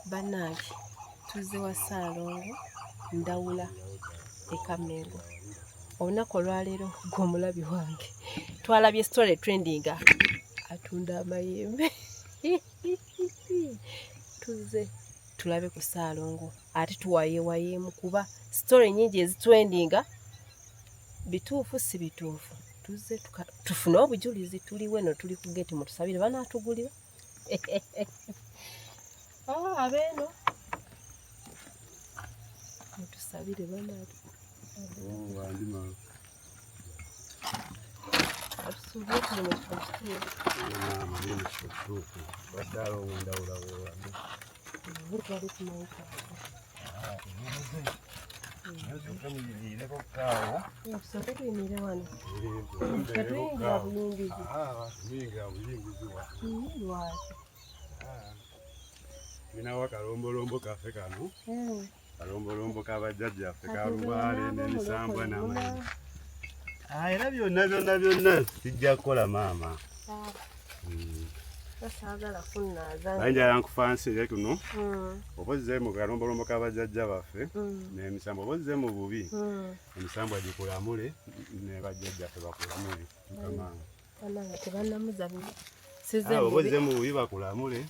Bannange tuzze wa Ssaalongo Ndawula e Kammengo. Olunaku olwaleero gwe omulabi wange twalabye story trending atunda amayembe. Tuzze tulabe ku Ssaalongo ate tuwayeewayeemu kuba story nnyingi ezitrendinga bituufu si bituufu. Tuzze tufune obujulizi, tuliwo eno tuli ku geeti mutusabire banaatugulira. Ah, abeeno mutusabire banaatu atusuubire tuli mu kifo kituufu. Twali tumanyi tusooke tuyimirire wano, tetuyingira buyingizi. Lwaki? Ninawo akalombolombo kaffe kano, kalombolombo kabajjajjaffe kalubaale n'emisambwa n'amayinja. Era byonna byonna byonna kijja kukola maama. Saagala kunnaaza. Naye njagala nkufansire kuno oba ozze mu kalombolombo k'abajjajja baffe n'emisambwa, oba ozze mu bubi, emisambwa gikulamule ne bajjajjaffe bakulamule. Mukama Bannange tebannamuza bubi. Sizze oba bubi. ozze mu bubi bakulamule,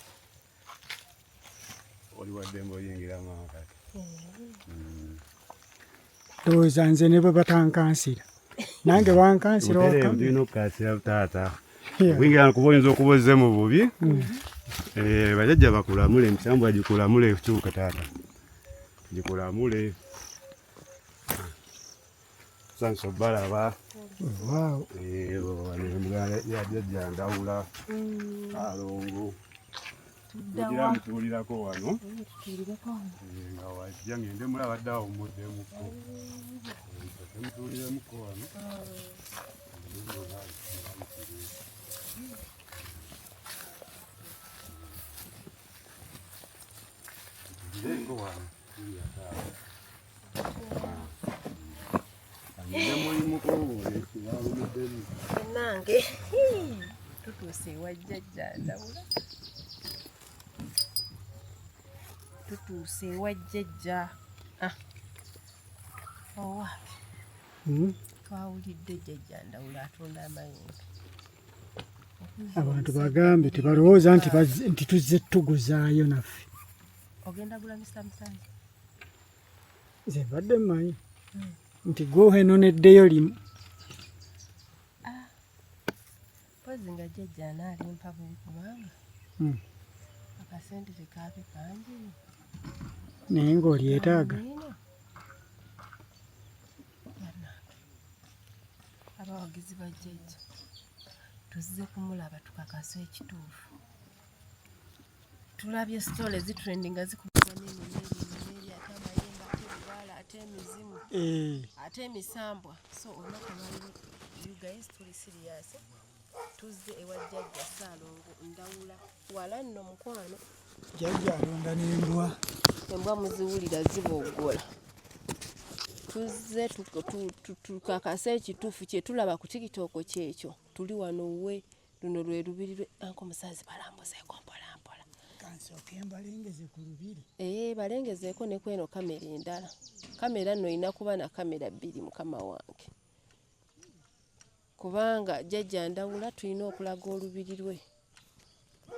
oli waddembe oyingira maama kati. Ndowooza nze ne bwe batankansira nange bankansira. Butereevu tulina okukansira taata. Okuyingira kuba oyinza okuba ozze mu bubi, bajjajja bakulamule, emisambwa gikulamule. Kyuka taata, gikulamule. Sanso balaba. Waawo. Wano ya jjajja Ndawula Alongo, mugira mutuulirako wano. Tutuulireko wano. Nga wajja ngende mulaba dde awo muddemuko, mutuuliremuko wano. Tutuulireko wano. Ngende mulimuko wawumuddemu. Bannange tutuuse ewa jjajja Ndawula, tutuuse ewa jjajja. Ah, owange, twawulidde jjajja Ndawula atunda amayembe. Abantu bagambe tebalowooza nti nti tuzze tuguzaayo naffe. Ogenda gula Mr. Musanji? Nze mbadde mmanyi nti gwohenoneddeyo limu. Mpozi nga jjajja anaalimpa bubi kubanga akasente tekaabe kangi. Naye ng'olyetaaga. Amiina. Bannange abawagizi ba jjajja, tuzze kumulaba tukakase ekituufu. Tulabye story zitrendinga zikuba neno neri neri, ate amayembe, ate ebibaala, ate emizimu, ate emisambwa. So olunaku olwaleero you guys tuli serious, tuzze ewa jjajja Ssaalongo Ndawula. Wala nno mukwano. Jjajja alonda n'embwa. Embwa muziwulira ziboggola. Tuzze tukakase ekituufu kye tulaba ku TikTok kyekyo. Tuli wano we luno lwe lubiri lwe anko musazi, balambuzeeko mpola mpola. Kansooke mbalengeze ku lubiri. Ee, balengezeeko ne kweno kamera endala. Kamera nno olina kuba na kamera bbiri, mukama wange, kubanga jjajja Ndawula tulina okulaga olubiri lwe.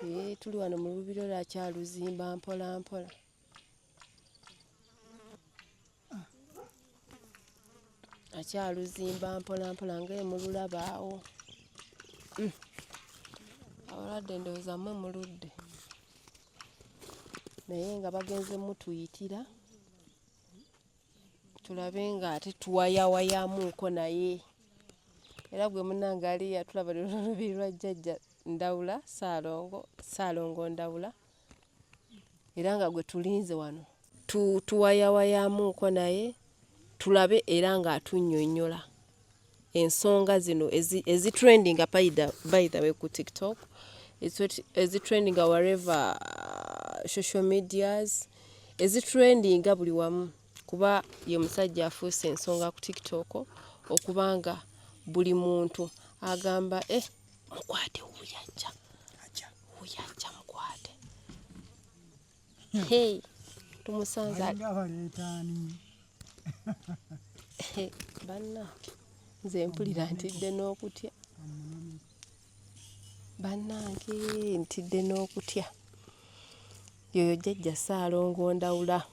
Ee, tuli wano mu lubiri olwo, akyaluzimba mpola mpola, akyaluzimba mpola mpola nga emululaba awo. Abalwadde ndowooza mmwe muludde, naye nga bagenze mutuyitira tulabe nga ate tuwayawayamuuko. Naye era gwe munnange aliya tulaba luno lubiri lwa jjajja Ndawula Ssaalongo, Ssaalongo Ndawula, era nga gwe tulinze wano tuwayawayamuuko naye tulabe era ng'atunnyonnyola ensonga zino ezitrendinga by the way ku TikTok, ezitrendinga wherever, social medias, ezitrendinga buli wamu, kuba ye musajja afuuse ensonga ku TikTok okubanga buli muntu agamba, "Eh, mukwate, wuuyo ajja, wuuyo ajja, mukwate." Hey, tumusanze Balinga abaleetaani. Bannange, nze mpulira ntidde n'okutya. Bannange, ntidde n'okutya. Yoyo jjajja Ssaalongo Ndawula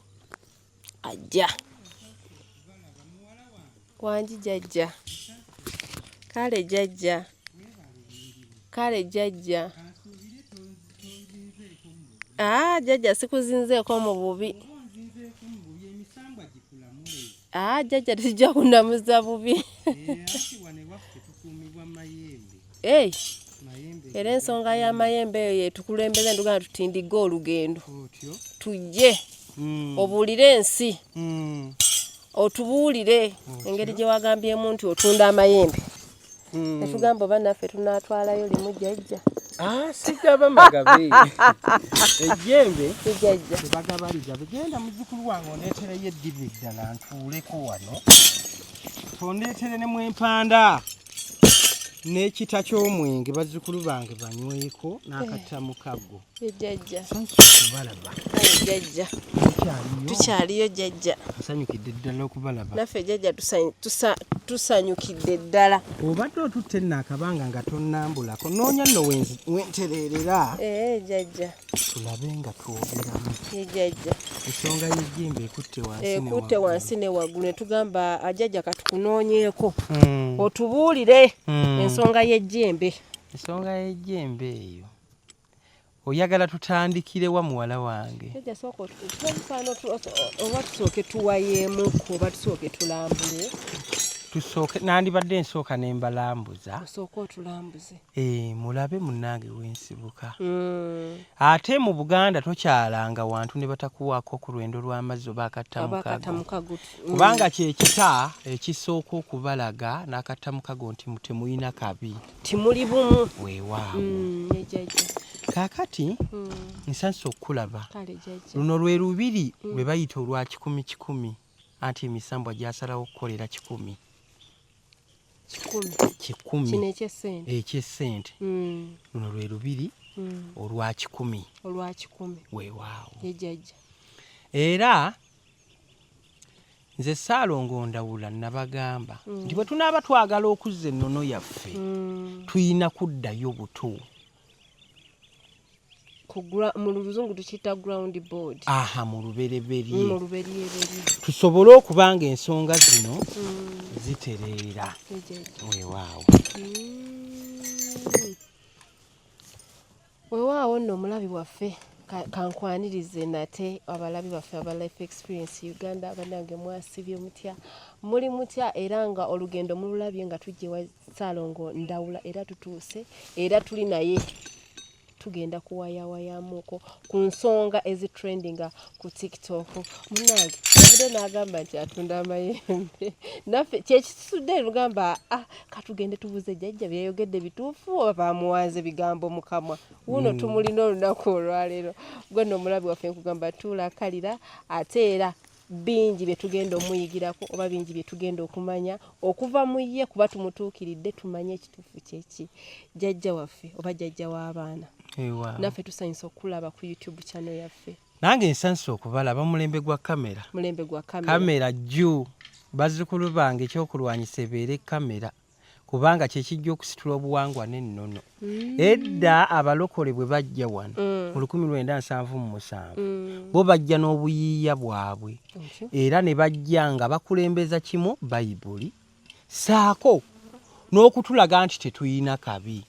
ajja. Wangi jjajja. Kale jjajja. Kale jjajja. Ah, jjajja sikuzinzeeko mu bubi. Ah, jjajja tujja kunamuza bubi. Hey, era ensonga y'amayembe eyo yetukulembeza ntugamba tutindigge olugendo tujje obuulire ensi otubuulire engeri gye wagambyemu nti otunda amayembe netugamba oba naffe tunaatwalayo limu jjajja. Ah, sigaba magabe ejjembe Jjajja tebagabaliza. Genda muzzukulu wange ondeetereyo eddiba eddala ntuuleko wano, tondeetere ne mwempanda n'ekita ky'omwenge bazzukulu bange banyweko n'akatta mukago. Jjajja. Nsanyusa okubalaba. Kale jjajja. Mukyaliyo? Tukyaliyo jjajja. Nsanyukidde ddala okubalaba. Naffe jjajja tusanyukidde ddala. Obadde otutte nno akabanga nga tonnambulako, noonya nno wentereerera. Jjajja. Tulabe nga twogeramu. Ye jjajja. Ensonga y'ejjembe ekutte wansi ne Ekutte waggulu. wansi ne waggulu ne tugamba ajjajja katukunoonyeeko. Otubuulire ensonga y'ejjembe. Ensonga y'ejjembe eyo. Oyagala tutandikire wa muwala wange? Jjajja sooka oba tusooke tuwayeemuko oba tusooke tulambule. Tusooke, nandibadde nsooka ne mbalambuza. Osooke otulambuze. Mulabe munnange wensibuka. Ate mu Buganda tokyalanga wantu ne batakuwaako ku lwendo lw'amazzi oba akattamukago. Kubanga kye kita ekisooka okubalaga n'akattamukago nti temulina kabi. Timuli bumu. Weewaawo. Kaakati nsansa okukulaba. Luno lwe lubiri lwe bayita olwa 1 1 anti emisambwa gyasalawo okukolera 1. 1. Kino eky'essente. Eky'essente. Luno lwe lubiri olwa 1. Olwa 1. Weewaawo. Ye jjajja. Era nze Ssaalongo Ndawula nabagamba nti bwe tunaaba twagala okuzza ennono yaffe tuyina kuddayo buto. Mu luzungu tukiyita ground board. Aha, mu lubereberye. Mu lubereberye. Tusobole okubanga ensonga zino zitereera. Weewaawo. Weewaawo nno omulabi waffe kankwanirize nate abalabi baffe aba Life Experience Uganda. Bannange mwasibye mutya, muli mutya? Era nga olugendo mululabye nga tujja ewa Ssaalongo Ndawula, era tutuuse era tuli naye tugenda kuwayawayamuko ku nsonga ezitrendinga ku TikTok. Munnange obudde n'agamba nti atunda amayembe, naffe kyekisudde lugamba katugende tubuze jjajja byeyogedde bituufu oba bamuwanze bigambo mu kamwa. Wuno tumulina olunaku olwaleero. Gwe nno omulabi waffe nkugamba tuulakalira, ate era bingi bye tugenda omuyigirako oba bingi bye tugenda okumanya okuva mu ye, kuba tumutuukiridde tumanye ekituufu kyeki. Jjajja waffe oba jjajja w'abaana, naffe tusanyusa okulaba ku YouTube channel yaffe. Nange nsanyusa okubalaba. Mulembe gwa kamera. Mulembe gwa kamera. Kamera jju. Bazzukulu bange ekyokulwanyisa ebeere kamera, kubanga kye kijja okusitula obuwangwa n'ennono. Edda abalokole bwe bajja wano mu 1977, bo bajja n'obuyiiya bwabwe era ne bajja nga bakulembeza kimu Bayibuli saako n'okutulaga nti tetuyina kabi.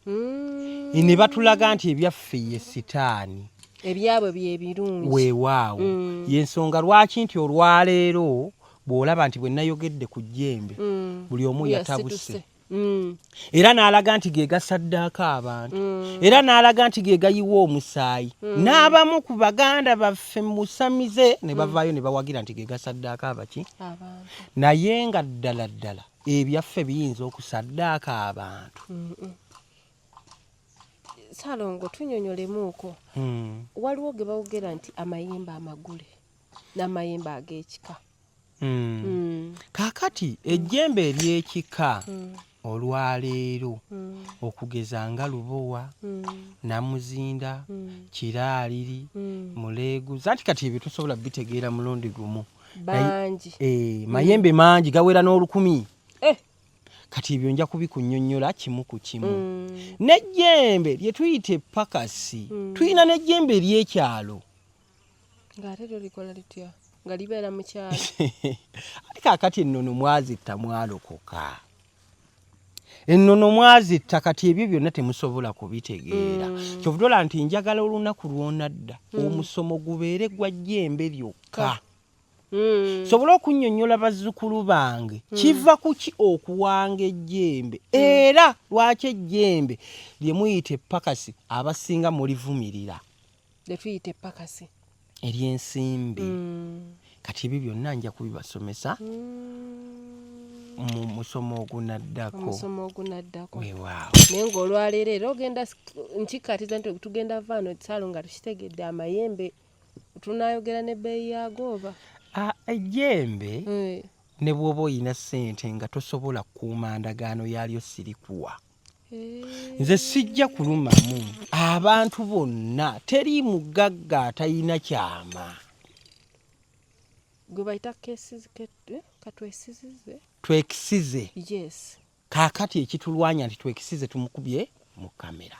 Ne batulaga nti ebyaffe ye sitaani, ebyabwe bye birungi. Weewaawo. Y'ensonga lwaki nti olwaleero bw'olaba nti bwe nayogedde ku jjembe buli omu yatabuse. Era n'alaga nti ge gasaddaako abantu, era n'alaga nti ge gayiwa omusaayi. N'abamu ku baganda baffe musamize ne bavaayo ne bawagira nti ge gasaddaako abaki, naye nga ddala ddala ebyaffe biyinza okusaddaako abantu. Ssaalongo tunyonyolemuuko. Waliwo ge bawogera nti amayembe amagule n'amayembe ag'ekika. Kaakati ejjembe ery'ekika Olwaleero okugeza nga Lubowa, Namuzinda, Kiraaliri, Muleeguza, anti kati ebyo tosobola bitegeera mulundi gumu. Bangi. Mayembe mangi gawera n'olukumi. Eh. Kati ebyo nja kubikunnyonnyola kimu ku kimu. N'ejjembe lye tuyita eppakasi, tulina n'ejjembe ery'ekyalo. Ng'ate lyo likola litya? Nga libeera mu kyalo. Ate kaakati ennono mwazitta mwalokoka. Ennono mwazitta, kati ebyo byonna temusobola kubitegeera. Kyova olaba nti njagala olunaku lw'onadda omusomo gubeere gwa jjembe lyokka. Sobole okunnyonnyola bazzukulu bange kiva ku ki okuwanga ejjembe, era lwaki ejjembe lye muyita eppakasi abasinga mulivumirira. Lye tuyita eppakasi. Ery'ensimbi. Kati ebyo byonna nja kubibasomesa mu musomo ogunaddako. Omusomo ogunaddako. Weewaawo. Naye ng'olwaleero era ogenda nkikkaatiriza nti tugenda vaano Ssaalo nga tukitegedde amayembe tunaayogera n'ebbeeyi yaago oba? Ejjembe ne bw'oba oyina ssente nga tosobola kukuuma ndagaano yaalyo sirikuwa. Nze sijja kulumamu abantu bonna, teri mugagga atalina kyama. Gwe bayita katwesizize. Twekisize. Yes. Kaakati ekitulwanya nti twekisize tumukubye mu kamera.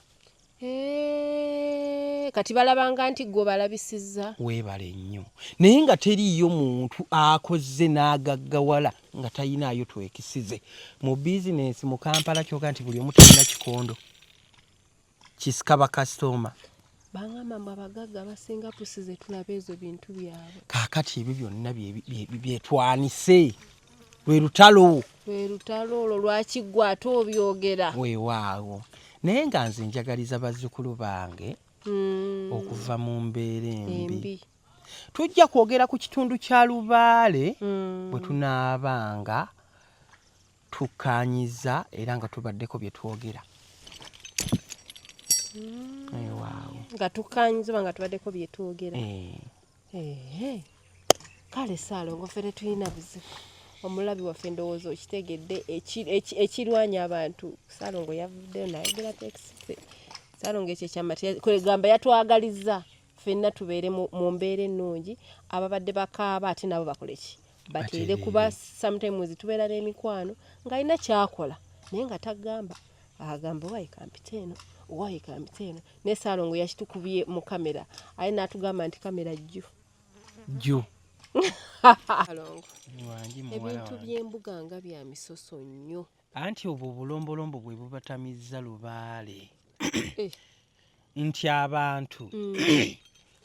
Kati balabanga nti gwe balabisizza. Weebale nnyo. Naye nga teriiyo muntu akoze n'agaggawala nga talinaayo twekisize. Mu bizinensi mu Kampala kyoka nti buli omu talina kikondo kisika bakasitooma. Bangamba mbu abagagga abasinga pusi ze tulaba ezo bintu byabwe. Kaakati ebyo byonna byetwanise lwe lutalo. Lwe lutalo olwo lwaki ggwe ate obyogera? Weewaawo. Naye nga nze njagaliza bazzukulu bange okuva mu mbeera embi. Tujja kwogera ku kitundu kya Lubaale bwe tunaabanga tukkaanyiza era nga tubaddeko bye twogera. Weewaawo. Nga tukkaanyiza oba nga tubaddeko bye twogera. Kale Ssaalongo ffe tetulina buzibu. Omulabi waffe ndowooza okitegedde ekirwanya abantu. Ssaalongo yavuddeyo n'ayogera tekisite. Ssaalongo ekyo ekyama kwegamba yatwagalizza ffenna tubeere mu mbeera ennungi, ababadde bakaaba ate nabo bakole ki? Bateere kuba sometimes tubeera n'emikwano ng'alina ky'akola naye nga tagamba, agamba owaaye kampite eno, owaaye kampite eno. Naye Ssaalongo yakitukubye mu kamera aye n'atugamba nti kamera jju. Jju. Ssaalongo, ebintu by'embuga nga bya misoso nnyo. Anti obwo obulombolombo bwe bubatamizza Lubaale. Nti abantu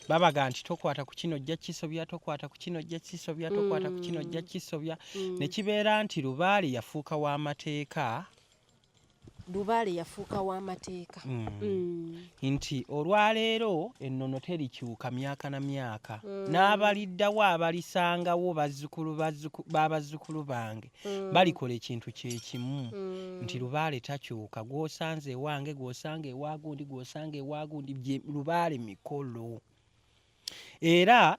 babaga nti tokwata ku kino ojja kisobya, tokwata ku kino ojja kisobya, tokwata ku kino ojja kisobya. Ne kibeera nti Lubaale yafuuka w'amateeka. Lubaale yafuuka w'amateeka. Nti olwaleero ennono terikyuka myaka na myaka. N'abaliddawo abalisangawo bazzukulu b'abazzukulu bange balikola ekintu kye kimu. Nti Lubaale takyuka, gw'osanze ewange, gw'osanga ewa gundi, gw'osanga ewa gundi, Lubaale mikolo. Era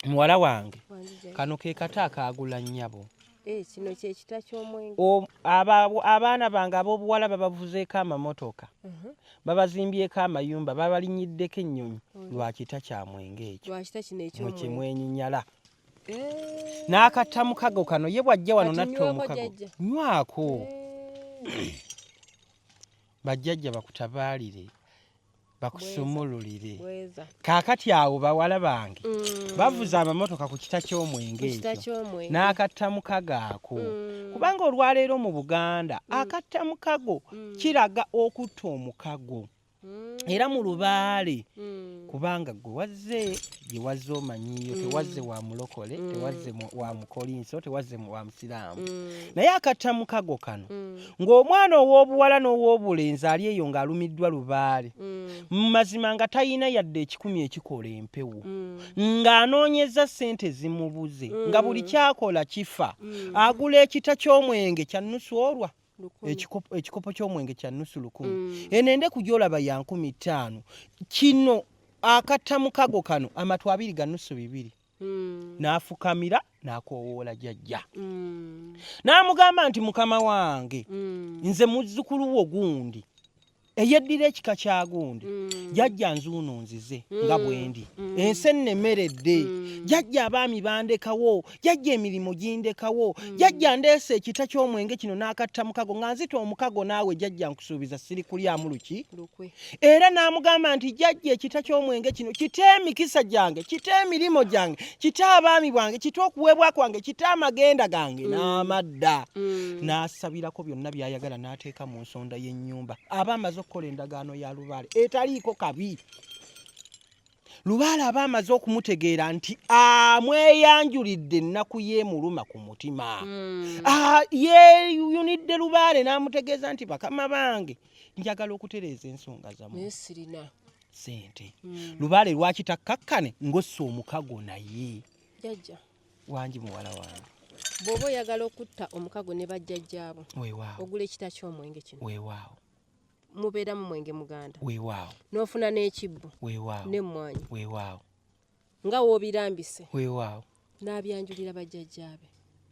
muwala wange kano ke kata akaagula nnyabo. Kino kye kita ky'omwenge. Abaana bange ab'obuwala babavuzeeko amamotoka, babazimbyeko amayumba, babalinyiddeko ennyonyi lwa kita kya mwenge ekyo. Lwa kita kino eky'omwenge. Mwe kye mwenyinyala. N'akatta mukago kano ye bw'ajja wano n'atta omukago. Nywako. Bajjajja bakutabaalire. Bakusumululire. Kaakati awo bawala bange bavuze amamotoka ku kita ky'omwenge ekyo n'akatta mukago ako. Kubanga olwaleero mu Buganda akatta mukago kiraga okutta omukago. Era mu Lubaale kubanga gwe wazze gye wazze omanyiiyo, tewazze wa mulokole, tewazze wa mukolinso, tewazze wa musiraamu. Naye akatta mukago kano ng'omwana ow'obuwala n'ow'obulenzi ali eyo ng'alumiddwa Lubaale, mu mazima nga talina yadde ekikumi ekikola empewo, ng'anoonyeza ssente zimubuze, nga buli ky'akola kifa, agula ekita ky'omwenge kya nnusu olwa ekikopo ky'omwenge kya nnusu 1000. Eno endeku gy'olaba ya 5000. Kino akatta mukago kano amatu abiri ga nnusu 2. N'afukamira N'akoowoola jjajja n'amugamba nti, "Mukama wange, nze muzzukulu wo gundi eyeddira ekika kya gundi. Jjajja, nzuuno nzize nga bwe ndi. Ensi ennemeredde jjajja, abaami bandekawo jjajja, emirimu gindekawo jjajja. Ndeese ekita ky'omwenge kino n'akatta mukago nga nzita omukago naawe jjajja, nkusuubiza siri kulyamu luki." Lukwe. Era n'amugamba nti, "Jjajja, ekita ky'omwenge kino kita emikisa gyange, kita emirimu gyange, kita abaami bwange, kita okuweebwa kwange, kita amagenda gange n'amadda." N'asabirako byonna by'ayagala n'ateeka mu nsonda y'ennyumba. Aba amaze okukola endagaano ya lubaale etaliiko kabi. Lubaale aba amaze okumutegeera nti amweyanjulidde ennaku y'emuluma ku mutima. Yeeyunidde lubaale n'amutegeeza nti, "Bakama bange, njagala okutereeza ensonga zammwe, Naye sirina sente." Lubaale lwaki takkakkane ng'ossa omukago naye? Jjajja. Wangi, muwala wange. Bw'oba oyagala okutta omukago ne bajjajjaabo, Weewaawo. ogula ekita ky'omwenge kino. Mubeeramu mwenge muganda. N'ofuna n'ekibbo n'emmwanyi nga woobirambise, n'abyanjulira bajjajjaabe.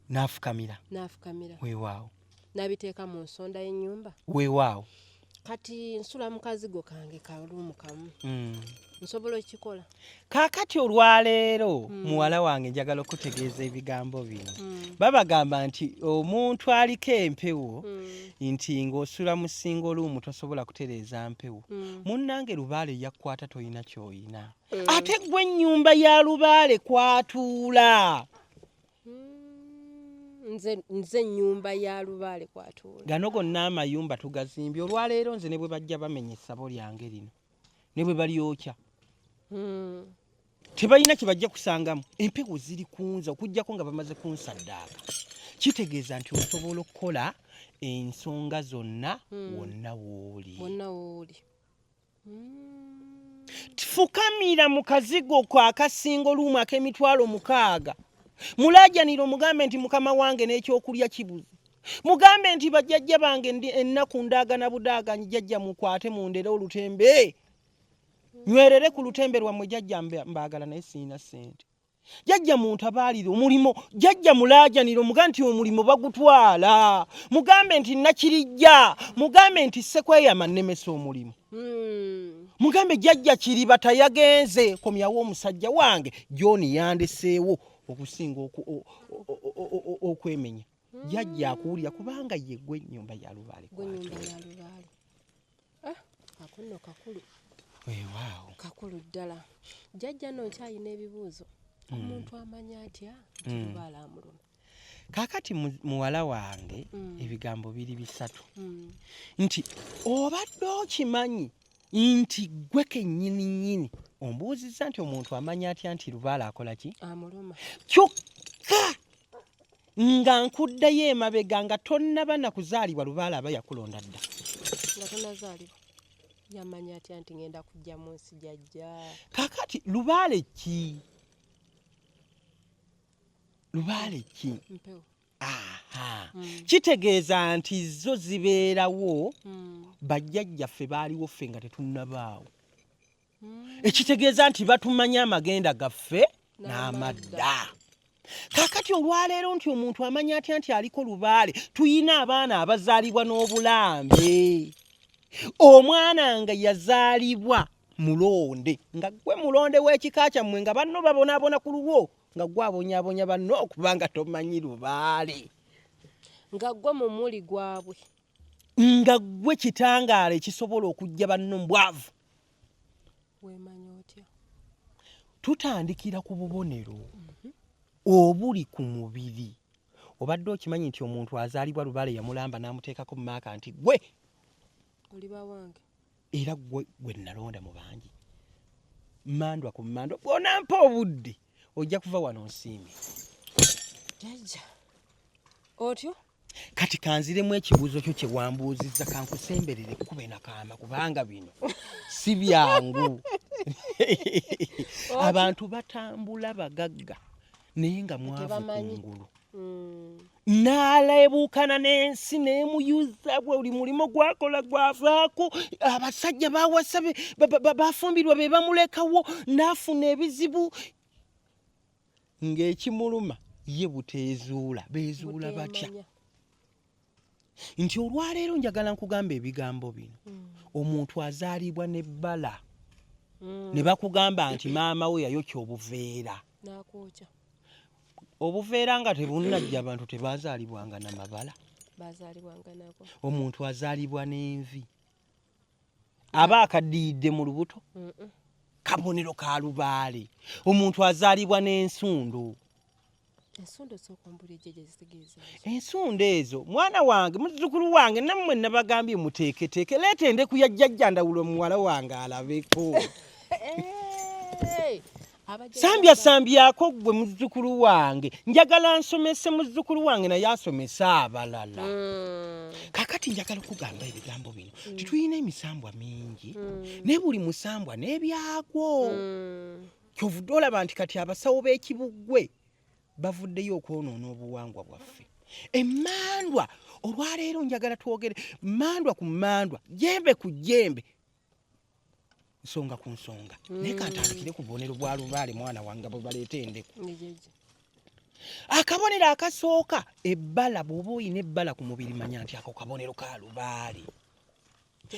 N'afukamira. N'afukamira. N'abiteeka mu nsonda y'ennyumba. Kati nsula mu kazigo kange kaluumu kamu, nsobola okukikola? Kaakati olwaleero, muwala wange, njagala okutegeeza ebigambo bino. Babagamba nti omuntu aliko empewo, nti ng'osula mu single room tosobola kutereeza mpewo. Munnange, lubaale yakkwata toyina ky'oyina, ate gwe ennyumba ya lubaale kwatuula. Nze ennyumba ya lubaale kwatuula. Gano gonna amayumba tugazimbye. Olwaleero nze ne bwe bajja bamenya essabo lyange lino, ne bwe balyokya, tebalina kye bajja kusangamu. Empewo ziri kunza okugjako nga bamaze kunsaddaaka. Kitegeeza nti osobola okukola ensonga zonna wonna w'oli. Wonna wooli. Fukamira mu kazigo ko akasinga oluumu ak'emitwalo 6, mulaajanira, omugambe nti, "Mukama wange, n'ekyokulya kibuze." Mugambe nti, "Bajjajja bange, ndi ennaku ndaagana budaaganyi. Jjajja, mukwate mundere olutembe, nywerere ku lutembe lwammwe. Jjajja, mbaagala naye siina ssente. Jjajja, muntabaalire omulimu. Jjajja." Mulaajanire, omugambe nti omulimu bagutwala, mugambe nti nakirijja, mugambe nti sekweyama nnemesa omulimu. Mugambe, "Jjajja, kiriba tayagenze, komyawo omusajja wange John yandeseewo okusinga okwemenya." Jjajja akuwulira kubanga ye gwe ennyumba ya lubaale. Gwe ennyumba ya lubaale. Ah, ako nno kakulu. Weewaawo. Kakulu ddala. Jjajja, nno nkyayina ebibuuzo. Omuntu amanya atya nti lubaale amuluma? Kaakati muwala wange, ebigambo biri bisatu. Nti obadde okimanyi nti gwe kennyini nnyini ombuuzizza nti omuntu amanya atya nti lubaale akola ki? Amuluma. Kyokka nga nkuddayo emabega, nga tonnaba na kuzaalibwa, lubaale aba yakulonda dda. Nga tonazaalibwa yamanya atya nti ngenda kujja mu nsi, jjajja? Kaakati lubaale ki? Lubaale ki? Mpewo. Aha, kitegeeza nti zo zibeerawo. Bajjajjaffe baaliwo ffe nga tetunnabaawo, ekitegeeza nti batumanya amagenda gaffe n'amadda. Kaakati olwaleero nti omuntu amanya atya nti aliko lubaale? Tuyina abaana abazaalibwa n'obulambe. Omwana nga yazaalibwa mulonde, nga gwe mulonde w'ekika kyammwe, nga banno babonaabona ku lulwo, nga gwe abonyaabonya banno okubanga tomanyi lubaale. Nga gwe mumuli gwabwe. Nga gwe kitangaala ekisobola okujja banno mu bwavu. Weemanya otya? Tutandikira ku bubonero obuli ku mubiri. Obadde okimanyi nti omuntu azaalibwa lubaale yamulamba n'amuteekako mu maaka nti, "Gwe Oli bawange." Era gwe gwe nalonda mu bangi, mandwa ku mandwa. Bw'onampa obudde, ojja kuva wano nsiime. Jjajja, otyo. Kati kanziremu ekibuuzo kyo kye wambuuzizza, kankusemberere kube nakaama, kubanga bino si byangu. Abantu batambula bagagga naye nga mwavu Tebamanyi. kungulu. N'aleebuukana n'ensi n'emuyuza, buli mulimu gwakola gwavaako, abasajja bawasa bafumbirwa be bamulekawo, n'afuna ebizibu ng'ekimuluma. Ye buteezuula, beezuula batya? Nti olwaleero njagala nkugamba ebigambo bino. Omuntu azaalibwa n'ebbala ne bakugamba nti maama we yayokya obuveera. N'akwokya. Obuveera nga tebunnajja abantu tebazaalibwanga na mabala. Bazaalibwanga nago. Omuntu azaalibwa n'envi. Aba akaddiyidde mu lubuto. Kabonero ka lubaale. Omuntu azaalibwa n'ensundo. Ensundo sooka ombulire gye zitegeeza. Ensundo ezo mwana wange, muzzukulu wange, nammwe nabagambye muteeketeeke, leeta endeku ya jjajja Ndawula omuwala wange alabeko. Sambya sambyako ggwe muzzukulu wange, njagala nsomese muzzukulu wange naye asomese abalala. Kakati njagala okugamba ebigambo bino titulina emisambwa mingi naye buli musambwa n'ebyagwo. Kyovudde olaba nti kati abasawo b'ekibuggwe bavuddeyo okwonoona obuwangwa bwaffe. Emmandwa olwaleero njagala twogere mmandwa ku mmandwa, jjembe ku jjembe, nsonga ku nsonga. Naye kantandikire ku bubonero bwa lubaale mwana wange bwe baleeta endeku. Akabonero akasooka ebbala, bw'oba oyina ebbala ku mubiri manya nti ako kabonero ka lubaale.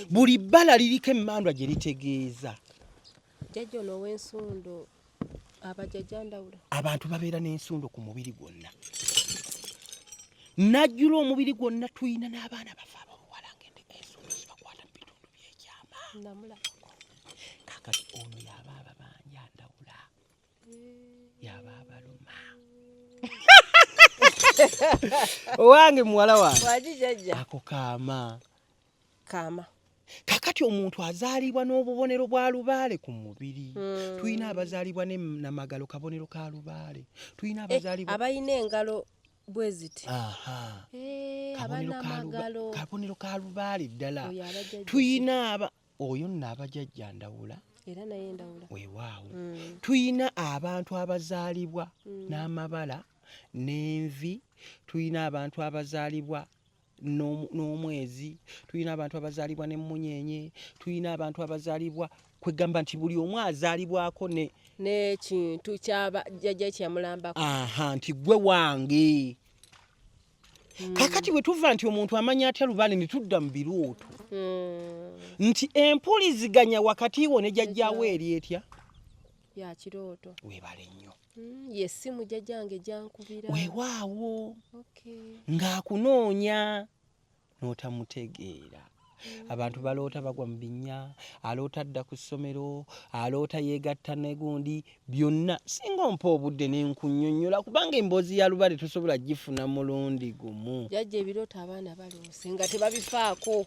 Buli bbala liriko emmandwa gye litegeeza. Jjajja ono ow'ensundo abajjajja Ndawula. Abantu babeera n'ensundo ku mubiri gwonna. Najjula omubiri gwonna tulina n'abaana bafe ab'obuwala ng'ende ensundo zibakwata mu bitundu by'ekyama. Namulabako. Kaakati ono y'aba ababanja Ndawula. Y'aba abaluma. Owange muwala wange. Wagi jjajja. Ako kaama. Kaama. Kakati omuntu azaalibwa n'obubonero bwa lubaale ku mubiri. Tulina abazaalibwa ne namagalo kabonero ka lubaale. Tulina abazaalibwa abalina engalo bwe ziti. Aha. Abanamagalo. Kabonero ka lubaale ddala. Tulina aba oyo nno abajajja Ndawula. Era naye Ndawula. Weewaawo. Tulina abantu abazaalibwa n'amabala n'envi. Tulina abantu abazaalibwa n'omwezi, tulina abantu abazaalibwa n'emmunyeenye, tulina abantu abazaalibwa kwegamba nti buli omu azaalibwako ne n'ekintu kyaba jjajja kyamulambako. Aha, nti gwe wange. Kakati bwe tuva nti omuntu amanya atya lubaale ne tudda mu birooto. Nti empuliziganya wakati wo ne jjajjaawo eri etya? Ya kirooto. Weebale nnyo. Ye ssimu jjajjange gyankubira. Weewaawo. Ng'akunoonya n'otamutegeera. Abantu baloota bagwa mu binnya, aloota adda ku ssomero, aloota yeegatta ne gundi, byonna. Singa ompa obudde ne nkunnyonnyola kubanga emboozi ya lubaale tosobola gifuna mulundi gumu. Jjajja ebirooto abaana baloose nga tebabifaako.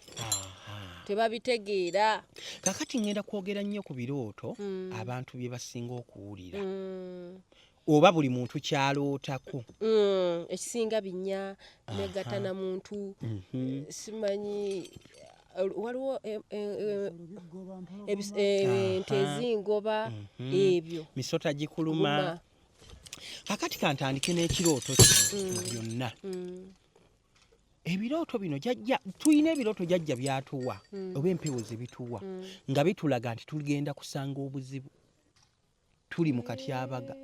Tebabitegeera. Kakati ngenda kwogera nnyo ku birooto abantu bye basinga okuwulira. Oba buli muntu kyalootako. Ekisinga binnya, negatta na muntu, simanyi waliwo ente ezingoba ebyo. Misota gikuluma. Kakati kantandike n'ekirooto kino byonna. Ebirooto bino jjajja, tulina ebirooto jjajja byatuwa oba empewo ze bituwa nga bitulaga nti tugenda kusanga obuzibu. Tuli mu katyabaga.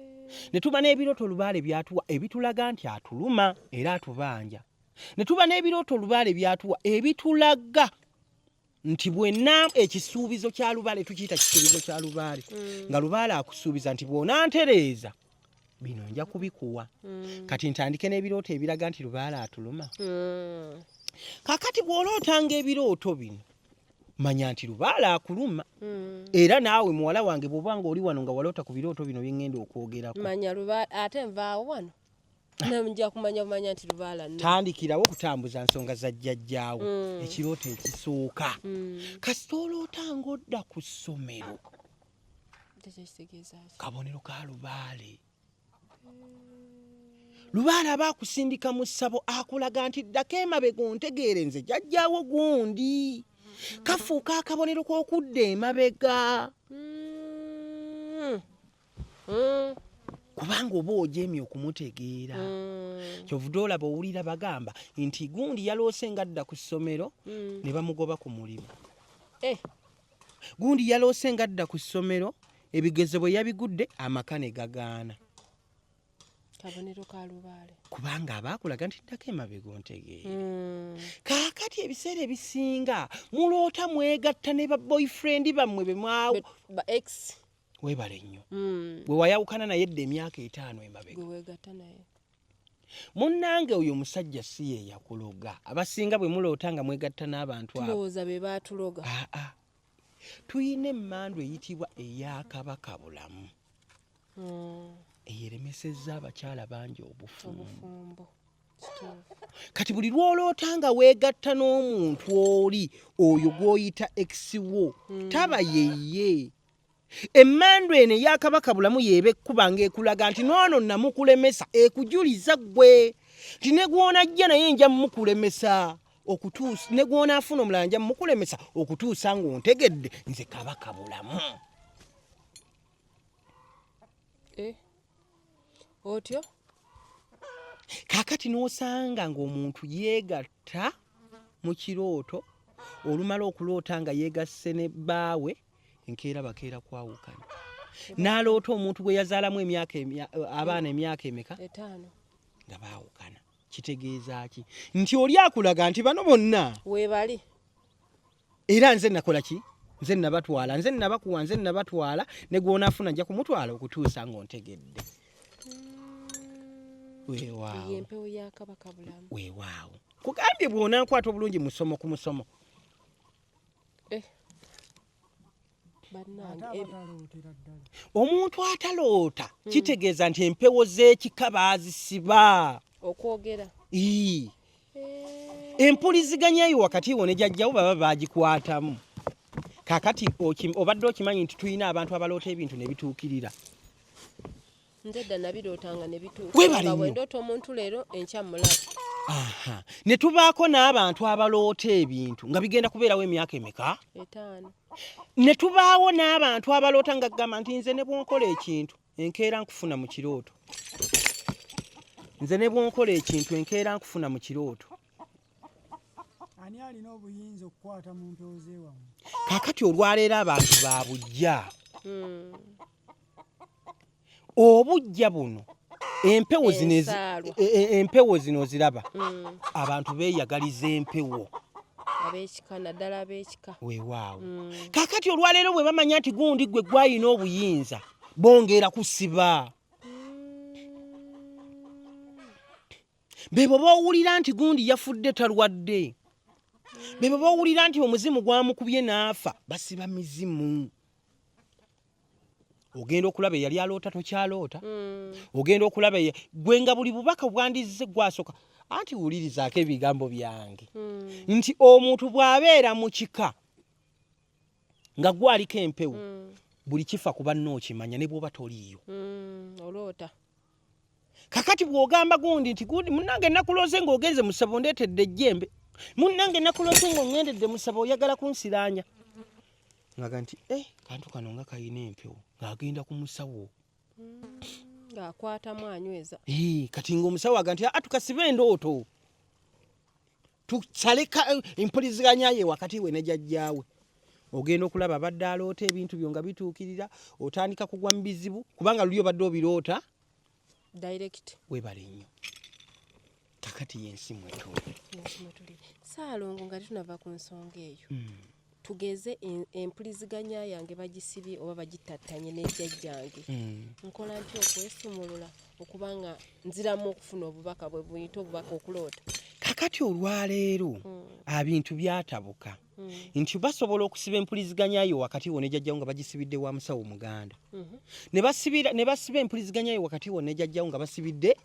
Ne tuba n'ebirooto lubaale byatuwa ebitulaga nti atuluma era atubanja. Ne tuba n'ebirooto lubaale byatuwa ebitulaga nti bwenna ekisuubizo kya lubaale tukiyita kisuubizo kya lubaale. Nga lubaale akusuubiza nti bw'onantereeza bino nja kubikuwa. Kati ntandike n'ebirooto ebiraga nti lubaale atuluma. Kakati bw'olootanga ebirooto bino manya nti lubaale akuluma. Era naawe muwala wange bw'oba ng'oli wano nga waloota ku birooto bino bye ŋŋenda okwogerako. Manya lubaale ate nvaawo wano. Nja kumanya bumanya nti lubaale nno. Tandikirawo okutambuza nsonga za jjajjaawo. Ekirooto ekisooka. Kasita oloota ng'odda ku ssomero. Kabonero ka lubaale. Lubaale aba akusindika mu ssabo akulaga nti ddako emabega ontegeere nze jjajjaawo gundi. Kafuuka akabonero k'okudda emabega. Kubanga oba ojeemye okumutegeera. Kyovudde olaba owulira bagamba nti gundi yaloose ng'adda ku ssomero ne bamugoba ku mulimu. Gundi yaloose ng'adda ku ssomero ebigezo bwe yabigudde amaka ne gagaana. Kabonero ka lubaale. Kubanga abaakulaga nti ddako emabega ontegeere. Kaakati ebiseera ebisinga muloota mwegatta ne ba boyfriend bammwe be mwa Ba ex. Weebale nnyo. Bwe wayawukana naye edda emyaka 5 emabega. Gwe weegatta naye. Munnange oyo omusajja si ye yakuloga. Abasinga bwe muloota nga mwegatta n'abantu abo. Tulowooza be baatuloga. Aa. Tuyina emmandu eyitibwa eya Kabaka Bulamu. Eyeremesezza abakyala bangi obufumbo. Kati buli lw'oloota nga weegatta n'omuntu oli oyo gw'oyita ex wo, taba yeye. Emmandu eno eya Kabaka Bulamu y'eba ekkuba ng'ekulaga nti n'ono namukulemesa, ekujuliza ggwe nti ne gw'onajja naye nja mukulemesa okutuusa, ne gw'onaafuna omulala nja mukulemesa okutuusa ng'ontegedde nze Kabaka Bulamu. Otyo? Kaakati n'osanga ng'omuntu yeegatta mu kirooto, olumala okuloota nga yeegasse ne bbaawe, enkeera bakeera kwawukana. N'aloota omuntu gwe yazaalamu abaana emyaka emeka? 5. Nga baawukana. Kitegeeza ki? Nti oli akulaga nti bano bonna weebali. Era nze nakola ki? Nze nabatwala, nze nabakuwa, nze nabatwala, ne gw'onaafuna nja kumutwala okutuusa ng'ontegedde. Weewaawo. Ye empewo ya Kabaka Bulamu. Weewaawo. Kugambye bw'onankwata obulungi musomo ku musomo. Bannange, omuntu ataloota kitegeeza nti empewo z'ekika baazisiba. Okwogera. Empuliziganya eyo wakati wo ne jjajjawo baba baagikwatamu. Kaakati obadde okimanyi nti tulina abantu abaloota ebintu ne bituukirira. Nze dda nabirootanga ne bituuka. Weebale Nga bwe nnyo. ndoota omuntu leero enkya mmulaba. Aha. Ne tubaako n'abantu abaloota ebintu nga bigenda kubeerawo emyaka emeka? 5. Ne tubaawo n'abantu abaloota nga gamba nti nze ne bw'onkola ekintu enkeera nkufuna mu kirooto. Nze ne bw'onkola ekintu enkeera nkufuna mu kirooto. Ani alina obuyinza okukwata mu mpewo z'ewammwe? Kaakati olwaleero abantu ba buggya. Obuggya buno empewo zino Ensaalwa. empewo zino oziraba. Abantu beeyagaliza empewo. Ab'ekika, naddala ab'ekika. Weewaawo. Kaakati olwaleero bwe bamanya nti gundi gwe gwalina obuyinza, bongera kusiba. Bebo b'owulira nti gundi yafudde talwadde. Bebo b'owulira nti omuzimu gwamukubye n'afa, basiba mizimu. Ogenda okulaba eyali aloota tokyaloota. Ogenda okulaba gwe nga buli bubaka bwandizze gwasooka. Anti wulirizaako ebigambo byange. Nti omuntu bw'abeera mu kika nga gwaliko empewo, buli kifa ku banno okimanya ne bw'oba toliiyo. Oloota. Kakati bw'ogamba gundi nti gundi munnange nakulooze ng'ogenze mu ssabo ondeetedde ejjembe, munnange nakulooze ng'oŋŋendedde mu ssabo oyagala kunsiraanya. Ngaga nti, kantu kano nga kalina empewo, ng'agenda ku musawo. Ng'akwatamu anyweza. Kati ng'omusawo aga nti, tukasibe endooto. Tusaleka empuliziganya ye wakati we ne jjajjaawe. Ogenda okulaba abadde aloota ebintu byo nga bituukirira, otandika kugwa mu bizibu kubanga luli obadde obiroota. Direct. Weebale nnyo. Kakati y'ensi mwe tuli. Ensi mwe tuli. Ssaalongo nga tetunnava ku nsonga eyo. Tugeze empuliziganya yange bagisibye oba bagitattanye ne jjajjange. Nkola ntya okwesumulula okuba nga nziramu okufuna obubaka bwe buyita obubaka okuloota? Kakati olwaleero abintu byatabuka. Nti basobola okusiba empuliziganya yo wakati wo ne jjajjawo nga bagisibidde wa musawo Muganda. Ne basiba empuliziganya yo wakati wo ne jjajjawo nga basibidde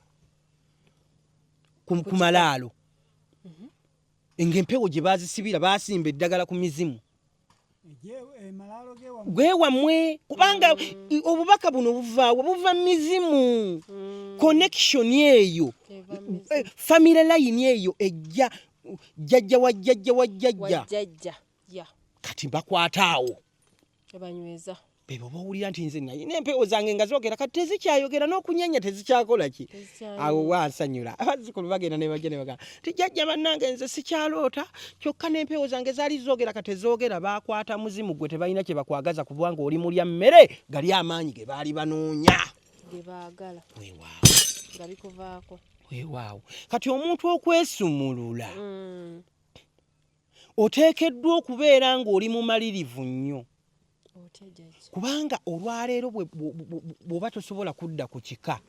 ku malaalo. Ng'empewo gye baazisibira baasimba eddagala ku mizimu. Gwe wammwe kubanga obubaka buno buvaawo buva mizimu. Connection eyo, family line eyo ejja jjajja wa jjajja wa jjajja. Jjajja, ya. Kati bakwata awo. Banyweza. Bebo bawulira nti nze nalina empewo zange nga zoogera kati tezikyayogera n'okunyenya tezikyakola ki. Awo wansanyula. Abazzukulu bagenda ne bajja ne bagamba nti jjajja bannange nze sikyaloota kyokka n'empewo zange zaali zoogera kati tezoogera. Baakwata muzimu gwe tebalina kye bakwagaza kubanga oli mulya mmere gali amaanyi ge baali banoonya. Ge baagala. Weewaawo. Nga bikuvaako. Weewaawo. Kati omuntu okwesumulula oteekeddwa okubeera ng'oli mumalirivu nnyo. Otya jjajja? Kubanga olwaleero bw'oba tosobola kudda ku kika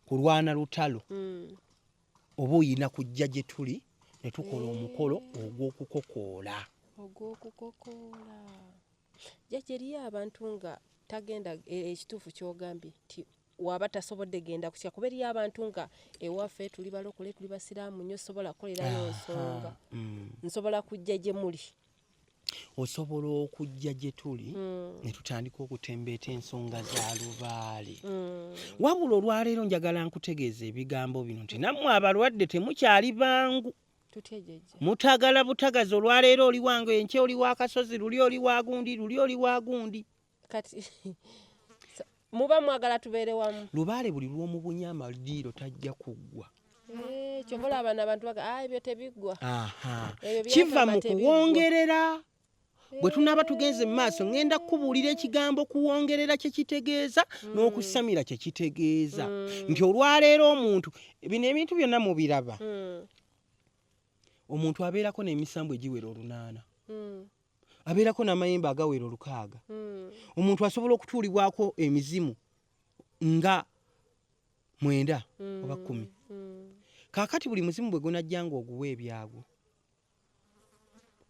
kulwana lutalo, oba oyina kujja gye tuli ne tukola omukolo ogw'okukokoola. Ogw'okukokoola. Jjajja, eriyo abantu nga tagenda ekituufu ky'ogambye nti waba tasobodde genda kutya, kuba eriyo abantu nga ewaffe tuli balokole, tuli basiraamu nnyo, sobola kukolerayo nsonga, nsobola kujja gye muli. Osobola okujja gye tuli ne tutandika okutembeeta ensonga za lubaale. Wabula olwaleero njagala nkutegeeza ebigambo bino nti nammwe abalwadde temukyali bangu. Tutya jjajja? Mutagala butagazi. Olwaleero oli wange, enkya oli wa kasozi, luli oli wa gundi, luli oli wa gundi. Kati muba mwagala tubeere wamu. Lubaale buli lw'omubunya amadiiro tajja kuggwa. Kyova olaba bano abantu baga, "Ah, ebyo tebiggwa." Aha. Ebyo Kiva byatama mu tebiggwa. kuwongerera. Bwe tunaaba tugenze mu maaso, ŋŋenda kukubuulira ekigambo kuwongerera kye kitegeeza n'okusamira kye kitegeeza, nti olwaleero omuntu bino ebintu byonna mubiraba, omuntu abeerako n'emisambu egiwera 800, abeerako n'amayembe agawera 600. Omuntu asobola okutuulibwako emizimu nga 9 oba 10. Kaakati buli muzimu bwe gunajja nga oguwa ebyagwo,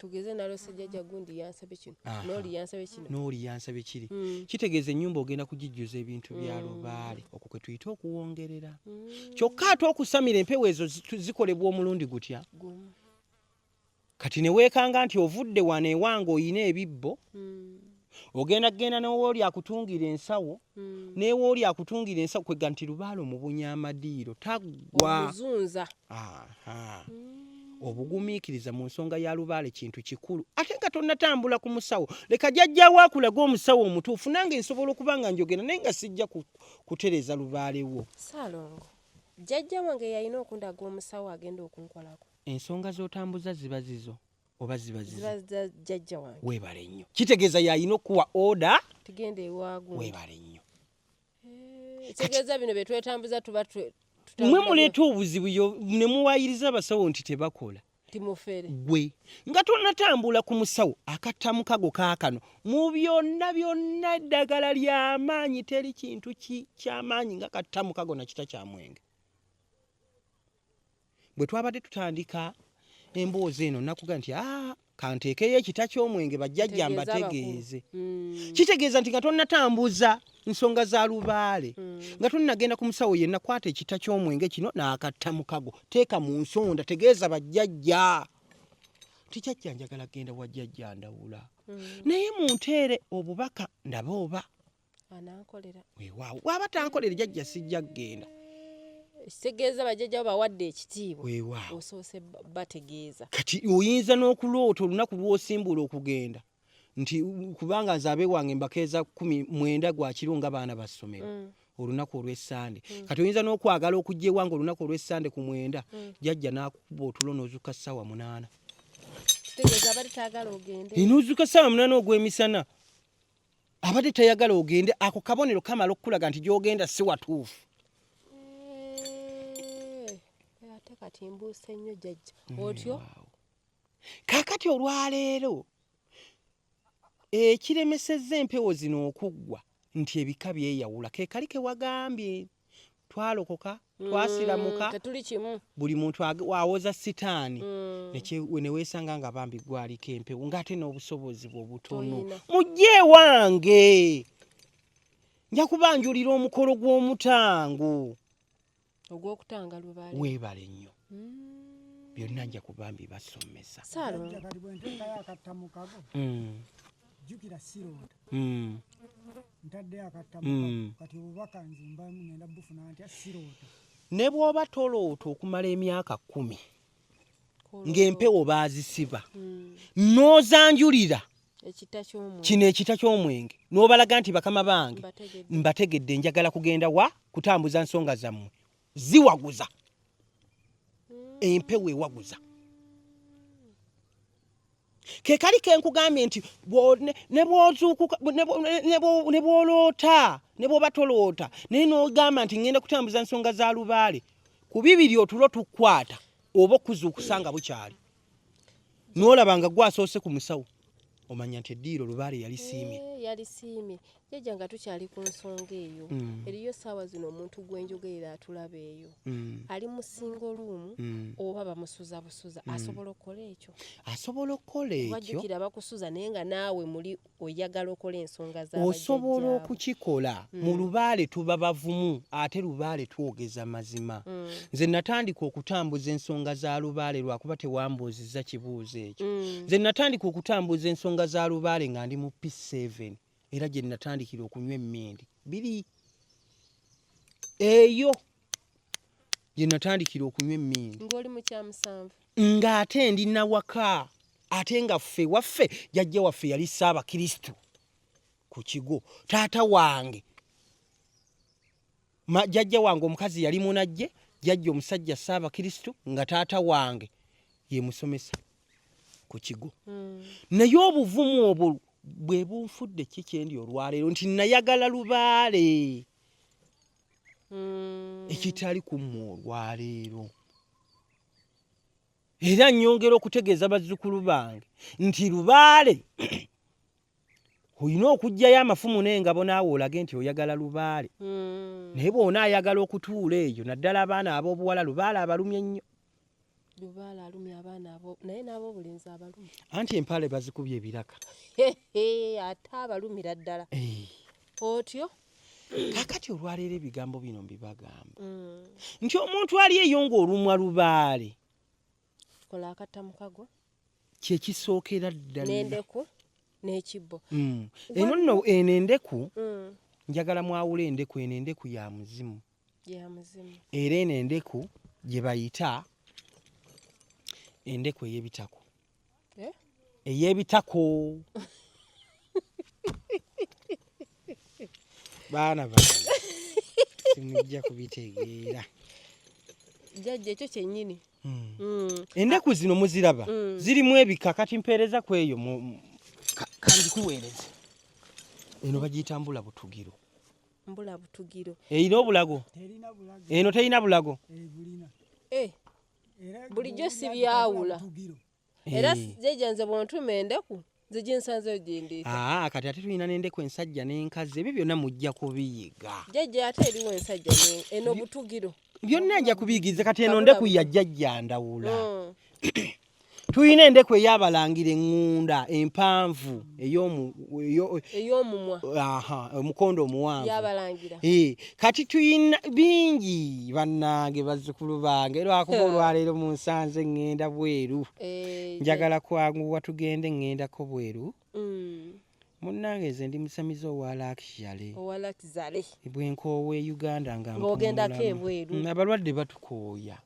Tugeze nalose jjajja gundi yansabye kino, Aha. n'oli yansabye kino. N'oli yansabye kiri, kitegeeza ennyumba ogenda kugijjuza ebintu bya lubaale. Okwo kwe tuyita okuwongerera. Kyokka ate okusamira, empewo ezo zikolebwa omulundi gutya? Gumu. Kati ne weekanga nti ovudde wano ewange oyina ebibbo, ogenda kugenda n'owooli akutungira ensawo, n'ewooli akutungira ensawo, kwega nti lubaale omubunya amadiiro taggwa. Omuzunza. Aha. Obugumiikiriza mu nsonga ya lubaale kintu kikulu. Ate nga tonnatambula ku musawo, leka jjajjaawo akulaga omusawo omutuufu. Nange nsobola okuba nga njogera naye nga sijja kutereeza lubaale wo. Saalongo, jjajja wange yalina okundaga omusawo agenda okunkolako? Ensonga z'otambuza ziba zizo oba ziba zizo? Ziba za jjajja wange. Weebale nnyo. Kitegeeza yalina okuwa order. Tugenda ewagundi. Weebale nnyo. Kitegeeza bino bye twetambuza tuba Mwe tutambula. Muleeta obuzibu ne muwaayiriza abasawo nti tebakola. Timufere. Gwe nga tonnatambula ku musawo, akatta mukago kaakano mu byonna byonna eddagala ly'amaanyi. Teri kintu ky'amaanyi nga katta mukago na kita kya mwenge. Bwe twabadde tutandika emboozi eno, nakuga nti aa kanteekeyo ekita ky'omwenge bajjajja Ntegeeze mbategeeze. Abakulu. Kitegeeza nti nga tonnatambuza nsonga za lubaale, nga tonnagenda ku musawo yenna, kwata ekita ky'omwenge kino n'akatta mukago, teeka mu nsonda, tegeeza bajjajja nti jjajja njagala genda wa jjajja Ndawula, naye munteere obubaka ndabe oba Anankolera. Weewaawo. Bw'aba tankolere jjajja, sijja kugenda. Kitegeeza bajjajja bo bawadde ekitiibwa. Weewaawo. Osoose bategeeza. Kati oyinza n'okuloota olunaku lw'osimbula okugenda nti kubanga nze abeewange mbakeeza 19 gwa kiro nga baana ba ssomero, olunaku olw'essande. Kati oyinza n'okwagala okujja ewange olunaku olw'essande ku 9, jjajja n'akukuba otulo n'ozuuka ssaawa 8. Kitegeeza abadde taagala ogende. N'ozuuka ssaawa 8 ogw'emisana, abadde tayagala ogende. Ako kabonero kamala okukulaga nti gy'ogenda si watuufu. Ate kati mbuuse nnyo jjajja, otyo. Kaakati olwaleero ekiremesezza empewo zino okuggwa nti ebika byeyawula, ke kali ke wagambye, twalokoka, twasiramuka. Tetuli kimu. Buli muntu awoza sitaani, ne weesanga nga bambi gwaliko empewo ng'ate n'obusobozi bwe obutono. Toyina. Mujje ewange, nja kubanjulira omukolo gw'omutango. Ogw'okutanga lubaale. Weebale nnyo. Byonna nja kuba mbibasomesa. Saalongo. Kati bwe nteekayo akatta mukago, jjukira siroota, ntaddeyo akatta mukago, kati obubaka nze mba ngenda bufuna ntya? Siroota. Ne bw'oba toloota okumala emyaka 10 ng'empewo baazisiba, n'ozanjulira ekita ky'omwenge, kino ekita ky'omwenge, n'obalaga nti bakama bange, Mbategedde. mbategedde, njagala kugenda wa kutambuza nsonga zammwe, ziwaguza empewo, ewaguza. Ke kali ke nkugambye nti ne bw'ozuukuka, ne bw'oloota, ne bw'oba toloota, naye n'ogamba nti ŋŋenda kutambuza nsonga za lubaale, ku bibiri otulo tukkwata oba okuzuukusa nga bukyali, n'olaba nga gwasoose ku musawo, omanya nti eddiiro lubaale yalisiimye. Yalisiimye. Jjajja, nga tukyali ku nsonga eyo, eriyo ssaawa zino omuntu gwenjogerera atulaba eyo, ali mu single room, oba bamusuza busuza, asobola okukola ekyo? Asobola okukola ekyo. Wajjukira bakusuza, naye nga naawe muli oyagala okola ensonga za Osobola bajjajjaabo. okukikola. Mu lubaale tuba bavumu, ate lubaale twogeza mazima. Nze natandika okutambuza ensonga za lubaale, lwakuba tewambuuzizza kibuuzo ekyo. Nze natandika okutambuza ensonga za lubaale nga ndi mu P7, era gye natandikira okunywa emmindi biri eyo gye natandikira okunywa emmindi. Ng'oli mu kyamusanvu? Ng'ate ndi nawaka, ate nga ffe waffe jjajja waffe yali Ssaabakristu ku kigo. Taata wange, jjajja wange omukazi yali munajje, jjajja omusajja Ssaabakristu, nga taata wange ye musomesa ku kigo. Naye obuvumu obwo bwe bunfudde ki kyendi olwaleero, nti nayagala lubaale ekitali kummwe olwaleero. Era nnyongera okutegeeza bazzukulu bange nti lubaale olina okuggyayo amafumu n'engabo, naawe olage nti oyagala lubaale. Naye bw'onaayagala okutuula eyo, naddala abaana ab'obuwala, lubaale abalumye nnyo. Lubaale alumya abaana abo, naye n'ab'obulenzi abalumya. Anti empale bazikubye ebiraka. Ate abalumira ddala otyo. Kaakati olwaleero ebigambo bino mbibagamba nti omuntu ali eyo ng'olumwa lubaale, Kola akattamukago. Kyekisookera ddala. N'endeku n'ekibbo. Eno nno, eno endeku, njagala mwawule endeku. Eno endeku ya muzimu. Ya muzimu. Era eno endeku gye bayita endeku ey'ebitako. Eh? Ey'ebitako, baana bange, simujja kubitegeera. Jjajja, ekyo kyennyini. Endeku zino muziraba, zirimu ebika. Kati mpeereza ku eyo, kandikuweereze eno, bagiyita mbula butugiro. Mbula butugiro. Erina obulago? Terina bulago. Eno terina bulago. Bulina. Era Bulijjo bw'owulira sibyawula. butugiro. Era jjajja, nze bw'ontuma endeku, nze gyensanzeyo gyendeeta. Aa, kati ate tulina n'endeku ensajja n'enkazi, ebyo byonna mujja kubiyiga. Jjajja, ate eriwo ensajja eno butugiro? Byonna nja kubiyigiriza. Kati eno Kabula ndeku ya jjajja Ndawula. Tulina endeku ey'abalangira eŋŋunda empanvu ey'omumwa. Aha, omukondo omuwanvu. Yabalangira. Kati tuyina bingi, bannange, bazzukulu bange, lwakuba olwaleero munsanze ŋŋenda bweru. Njagala kwanguwa tugende, ŋŋendako bweru. Munnange, nze ndi musamize owa luxury. Owa luxury. Bwenkoowa e Uganda nga Ng'ogendako mpumulamu. ebweru. Abalwadde batukooya.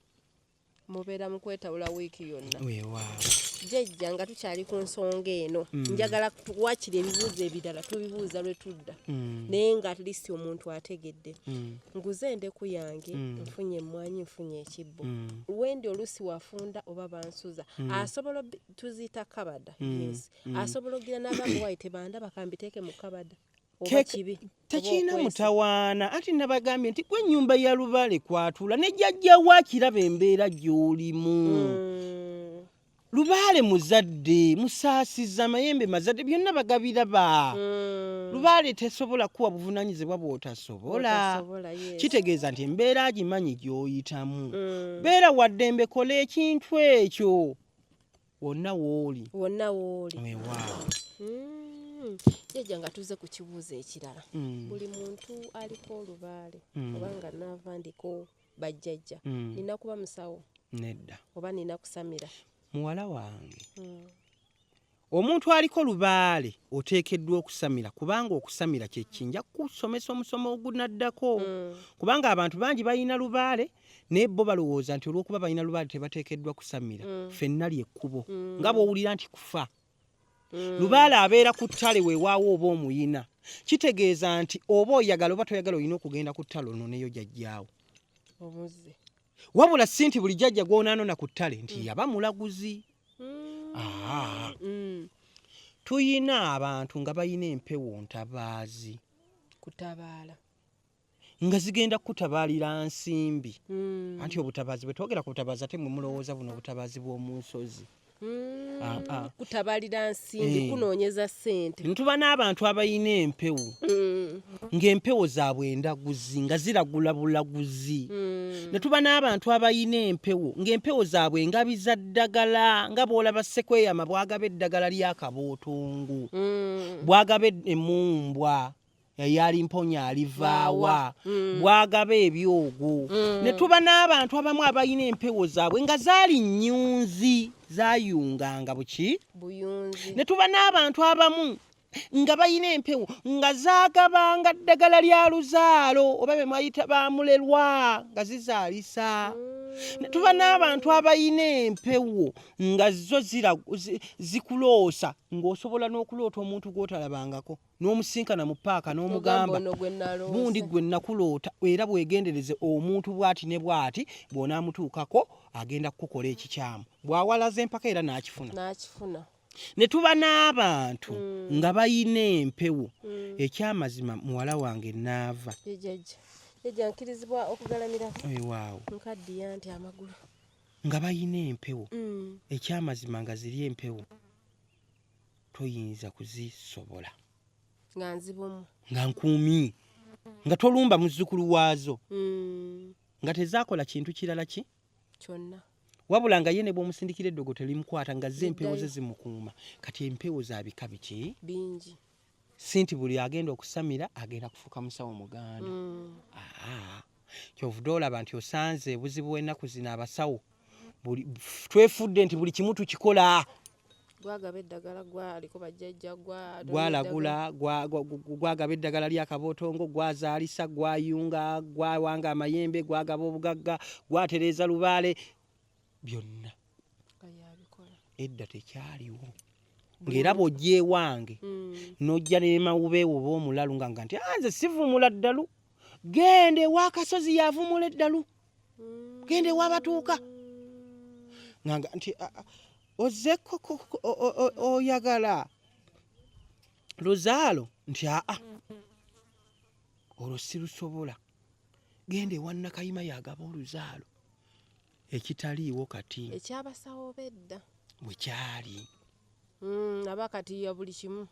Mubeera mu kwetawula wiiki yonna. Weewaawo. Jjajja, nga tukyali ku nsonga eno, njagala wakiri ebibuuzo ebirala tubibuuza lwe tudda, naye nga at least omuntu ategedde. Nguze endeku yange, nfunye emmwanyi, nfunye ekibbo, wendi oluusi wafunda oba bansuza, asobola tuziyita kabada, yes, asobola okugira n'agamba, "Wayi, tebandaba, kambiteeke mu kabada," oba kibi oba Tekirina okwesa? mutawaana. Anti nabagambye nti gwe ennyumba ya lubaale kwatula ne jjajja akiraba embeera gy'olimu. Lubaale muzadde musaasiza, amayembe mazadde, byonna bagabiraba. Lubaale tesobola kuwa buvunaanyizibwa bw'otasobola. Bw'otasobola, yes. Kitegeeza nti embeera agimanyi gy'oyitamu. Beera waddembe, kola ekintu ekyo wonna w'oli. Wonna wooli. Weewaawo. Jjajja, nga tuze ku kibuuzo ekirala, buli muntu aliko olubaale, obanga naava ndiko bajjajja, nina kuba musawo Nedda. oba nina kusamira? Muwala wange, omuntu aliko lubaale oteekeddwa okusamira, kubanga okusamira kyekinja kusomesa omusomo ogunaddako, kubanga abantu bangi balina lubaale naye bo balowooza nti olw'okuba balina lubaale tebateekeddwa kusamira. Ffenna lyekkubo, nga bw'owulira nti kufa. Lubaale abeera ku ttale, weewaawo, oba omuyina, kitegeeza nti oba oyagala oba toyagala, olina okugenda ku ttale ononeyo jjajjaawo. Omuzze. Wabula si nti buli jjajja gw'onaanona ku ttale nti yaba mulaguzi. Tuyina abantu nga balina empewo ntabaazi. Kutabaala. Nga zigenda kukutabaalira nsimbi. Anti obutabaazi bwe twogera ku butabaazi ate mwe mulowooza buno obutabaazi bw'omu nsozi. Kutabalira nsimbi, kunoonyeza ssente. Ntuba n'abantu abalina empewo ng'empewo zaabwe endaguzi nga ziragula bulaguzi. Ne tuba n'abantu abalina empewo ng'empewo zaabwe ngabi za ddagala, nga bw'olaba Ssekweyama bw'agaba eddagala ly'akabootongo, bw'agaba emmumbwa eyali mponya alivaawa, bw'agaba ebyogo. Ne tuba n'abantu abamu abalina empewo zaabwe nga zaali nnyunzi, zaayunganga buki? Buyunzi. Ne tuba n'abantu abamu nga balina empewo nga zaagabanga ddagala lya luzaalo oba be mwayita bamulerwa nga zizaalisa. Ne tuba n'abantu abalina empewo nga zo zikuloosa, ng'osobola n'okuloota omuntu gw'otalabangako n'omusinkana mu paaka n'omugamba, Ogamba ono gwe naloose. Gundi gwe nakuloota, era bwegendereze omuntu bw'ati ne bw'ati, bw'onaamutuukako agenda kukukola ekikyamu. Bw'awalaza empaka era n'akifuna. N'akifuna. Ne tuba n'abantu nga bayina empewo. Ekyamazima muwala wange naava. Ye jjajja. Jjajja nkirizibwa okugalamirako? Weewaawo. Nkaddiya nti amagulu. Nga bayina empewo. Ekyamazima nga ziri empewo toyinza kuzisobola. Nga nzibumu. Nga nkuumi. Nga tolumba muzzukulu waazo. Nga tezaakola kintu kirala ki? Kyonna. Wabula nga ye ne bw'omusindikira eddogo terimukwata, nga zo empewo ze Ziddayo. zimukuuma. Kati empewo za bika biki? Bingi. Si nti buli agenda okusamira agenda kufuuka musawo muganda. Kyovudde olaba nti osanze obuzibu ennaku zino abasawo twefudde nti buli kimu tukikola. Gwagaba eddagala, gwaliko bajjajja, Gwalagula, gwagaba eddagala ly'akabootongo, gwazaalisa, gwayunga, gwawanga amayembe, gwagaba obugagga, gwatereeza lubaale, byonna. Nga yabikola. Edda tekyaliwo. Ng'era bw'ojja ewange, n'ojja ne mawube oba omulalu nga nga nti, nze sivumula ddalu. Genda ewa Kasozi y'avumula eddalu. Genda ewa Batuuka. Nga nga nti, ozze oyagala luzaalo? Nti aa, olwo sirusobola. Genda ewa Nakayima y'agaba oluzaalo. Ekitaliiwo kati. Ekyabasawo b'edda. Bwe kyali. Aba kati ya buli kimu.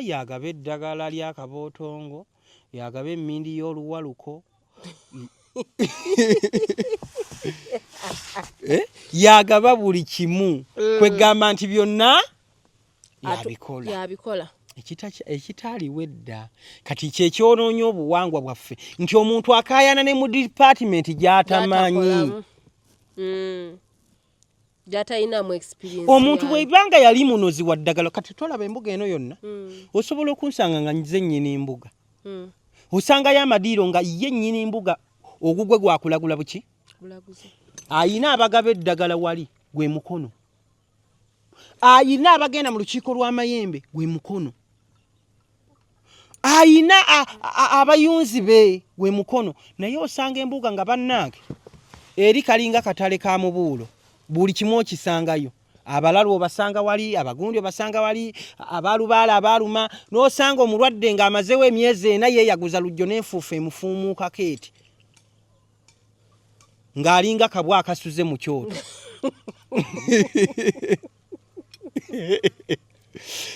Y'agaba eddagala ly'akabootongo, y'agaba emmindi y'oluwaluko. Y'agaba buli kimu. Kwegamba nti byonna yabikola. Yabikola. Ekitaaliwo edda. Kati kye kyonoonya obuwangwa bwaffe nti omuntu akaayana ne mu department gy'atamanyi. Gy'atakolamu. Gy'atalinamu experience Omuntu yayo. bw'ebanga yali munozi wa ddagala, kati tolaba embuga eno yonna. Osobola okunsanga nga nze nnyini mbuga. Osangayo amadiiro nga ye nnyini mbuga ogugwe gwakulagula buki? Bulaguzi. Ayina abagaba eddagala wali gwe mukono. Ayina abagenda mu lukiiko lw'amayembe gwe mukono. Ayina abayunzi be gwe mukono. Naye osanga embuga nga bannange eri kalinga katale ka mubuulo, buli kimu okisangayo. Abalalu obasanga wali, abagundi obasanga wali, abalubaale abaaluma, n'osanga omulwadde ng'amazeewo emyezi 4 yeeyaguza lujjo n'enfuufu emufuumuukako eti. Ng'alinga kabwa akasuze mu kyoto.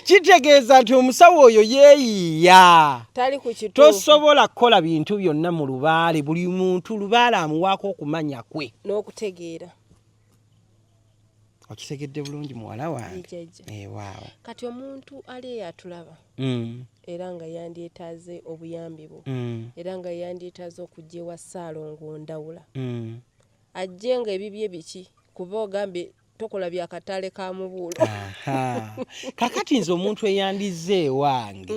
Kitegeeza nti omusawo oyo yeeyiiya. Tali ku kituufu. Tosobola kukola bintu byonna mu lubaale. Buli muntu lubaale amuwaako okumanya kwe. N'okutegeera. Okitegedde bulungi muwala wange. Jjajja. Weewaawo. Kati omuntu ali eyo atulaba. Era nga yandyetaaze obuyambi bwo. Era nga yandyetaaze okujja ewa Ssaalongo Ndawula. Ajje nga ebibye biki? Kuba ogambye tokola bya katale ka mubuulo. Kakati nze omuntu eyandizze ewange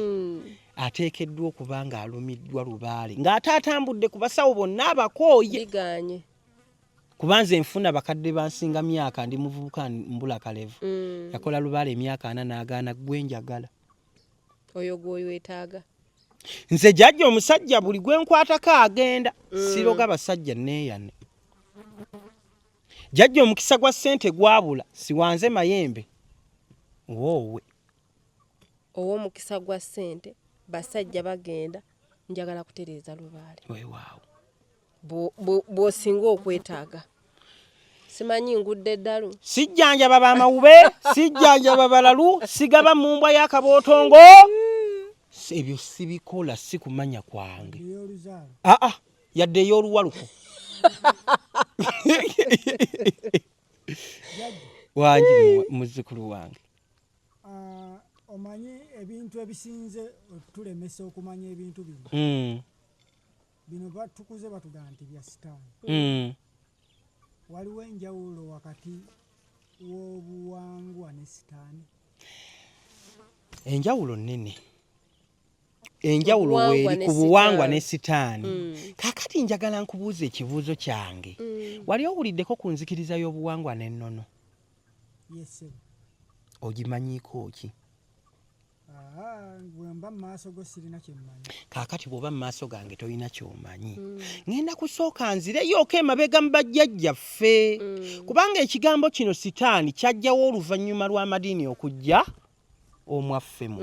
ateekeddwa okuba ng'alumiddwa lubaale ng'ate atambudde ku basawo bonna abakooye. Biganye. Kuba nze nfuna bakadde bansinga myaka, ndi muvubuka mbula kalevu. Yakola lubaale emyaka 40 n'agaana gwe njagala. Oyo gw'oyetaaga. Nze jjajja omusajja buli gwe nkwatako agenda. Siroga basajja neeyane. Jjajja omukisa gwa ssente gwabula, siwanze mayembe. Woowe. Ow'omukisa gwa ssente, basajja bagenda, njagala kutereeza lubaale. Weewaawo. Bw'osinga okwetaaga. Simanyi ngudde eddalu. Sijjanjaba bamawube, sijjanjaba balalu, sigaba mu mbwa y'akabootongo. Ebyo sibikola, si kumanya kwange. Aa, yadde ey'oluwaluko. Wangi muzzukulu wange. Omanyi ebintu ebisinze otulemesa okumanya ebintu bino. Bino batukuze batugamba nti bya sitaani. Waliwo enjawulo wakati w'obuwangwa ne sitaani. Enjawulo nnene. Enjawulo weeri ku buwangwa ne sitaani. Kaakati njagala nkubuuza ekibuuzo kyange. Wali owuliddeko ku nzikiriza y'obuwangwa n'ennono? Yes. Ogimanyiiko ki? Bwemba mu maaso go sirina kye mmanyi. Kaakati bw'oba mu maaso gange tolina ky'omanyi. Ŋŋenda kusooka nzireyooko emabega mu bajjajjaffe. Kubanga ekigambo kino sitaani kyajjawo oluvannyuma lw'amadiini okujja omwaffe mu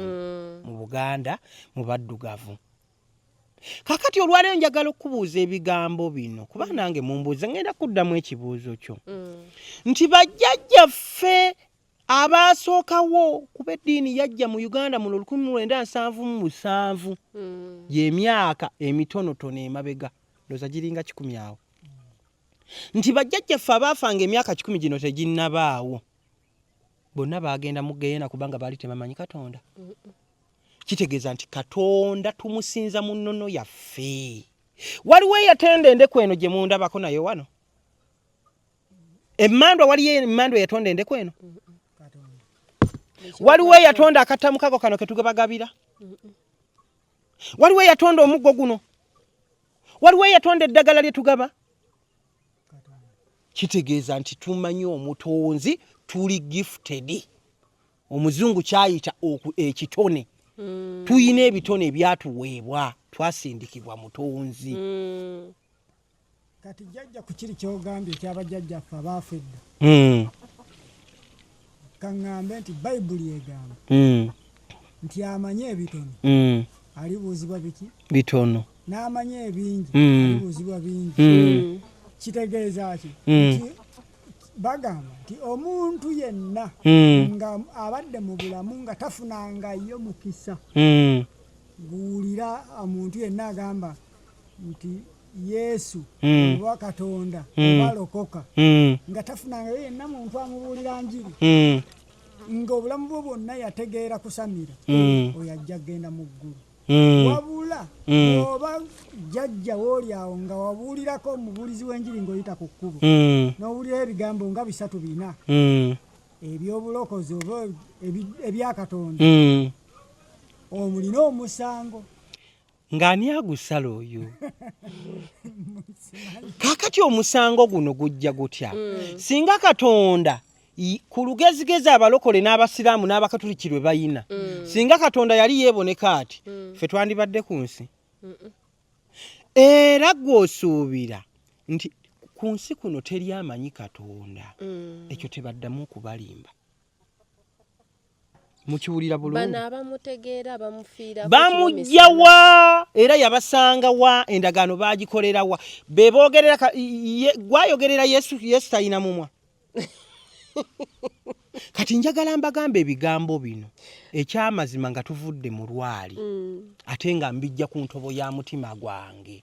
Buganda mu baddugavu. Kaakati olwaleero njagala okukubuuza ebigambo bino kuba nange mumbuuza ŋŋenda kuddamu ekibuuzo kyo. Nti bajjajjaffe abaasookawo kuba eddiini yajja mu Uganda mu 1977 y'emyaka emitonotono emabega ndowooza giringa 100 awo. Nti bajjajjaffe abaafanga emyaka 100 gino teginnabaawo bonna baagenda mu ggeyeena kubanga baali tebamanyi Katonda. Kitegeeza nti Katonda tumusinza mu nnono yaffe. Waliwo eyatenda endeku eno gye mundabako naye wano? Emmandwa, waliyo emmandwa eyatonda endeku eno? Waliwo eyatonda akattamukago kano ke tugabagabira? Waliwo eyatonda omuggo guno? Waliwo eyatonda eddagala lye tugaba? Kitegeeza nti tumanyi omutonzi, tuli gifted. Omuzungu kyayita ekitone. Tuyina ebitone ebyatuweebwa, twasindikibwa mutonzi. Kati jjajja ku kiri ky'ogambye eky'abajjajjaffe abaafa edda. Kaŋŋambe nti Bayibuli egamba nti amanyi ebitono alibuuzibwa biki? Bitono. N'amanyi ebingi alibuuzibwa bingi. Kitegeeza ki? Nti bagamba nti omuntu yenna nga abadde mu bulamu nga tafunangayo mukisa guwulira omuntu yenna agamba nti Yesu oba Katonda oba lokoka nga tafunangayo yenna muntu amubuulira njiri ng'obulamu bwe bwonna yategeera kusamira oyo ajja kugenda mu ggulu. Wabula bw'oba jjajja wooli awo nga wabuulirako omubuulizi w'enjiri ng'oyita ku kkubo n'owulirayo ebigambo nga 3 4 eby'obulokozi oba ebya Katonda omulina omusango. Ng'ani agusala oyo? Kaakati omusango guno gujja gutya? Singa Katonda ku lugezigezi abalokole n'abasiraamu n'abakatuliki lwe bayina, singa Katonda yali yeeboneka ati, ffe twandibadde ku nsi. Era gw'osuubira nti ku nsi kuno teri amanyi Katonda, ekyo tebaddamu okubalimba. Mukiwulira bulungi. Bano abamutegeera bamufiirako bamujja wa era yabasanga wa endagaano baagikolera wa be boogerera gwayogerera Yesu, Yesu talina mumwa. Kati njagala mbagamba ebigambo bino ekyamazima nga tuvudde mu lwali ate nga mbijja ku ntobo ya mutima gwange.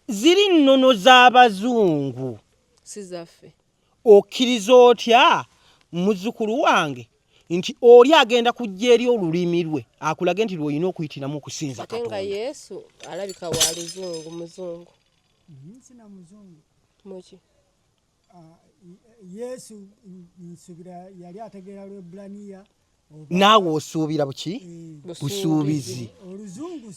Ziri nnono z'abazungu. Si zaffe. Okkiriza otya muzzukulu wange nti oli agenda kujja eri olulimi lwe akulage nti lw'olina okuyitiramu okusinza Ate nga Katonda. Yesu alabika wa luzungu, muzungu. Sina muzungu. Muki? Yesu nsubira yali ategeera Lwebbulaniya. Naawe osuubira buki? Busuubizi. Oluzungu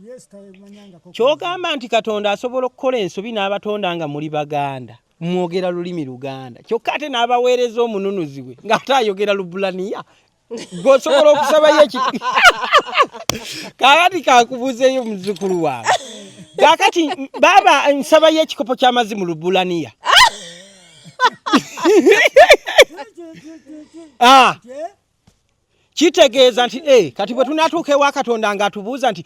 Yesu tamanyangako. Ky'ogamba nti Katonda asobola okukola ensobi n'abatonda nga muli Baganda, mwogera lulimi Luganda, kyokka ate n'abaweereza omununuzi we ng'ate ayogera Lubulaniya. Ggwe osobola okusabayo eki? Kaakati kankubuuzeeyo muzzukulu wange. Kaakati baaba nsabayo ekikopo ky'amazzi mu Lubulaniya. Kitegeeza nti kati bwe tunaatuuka ewa Katonda ng'atubuuza nti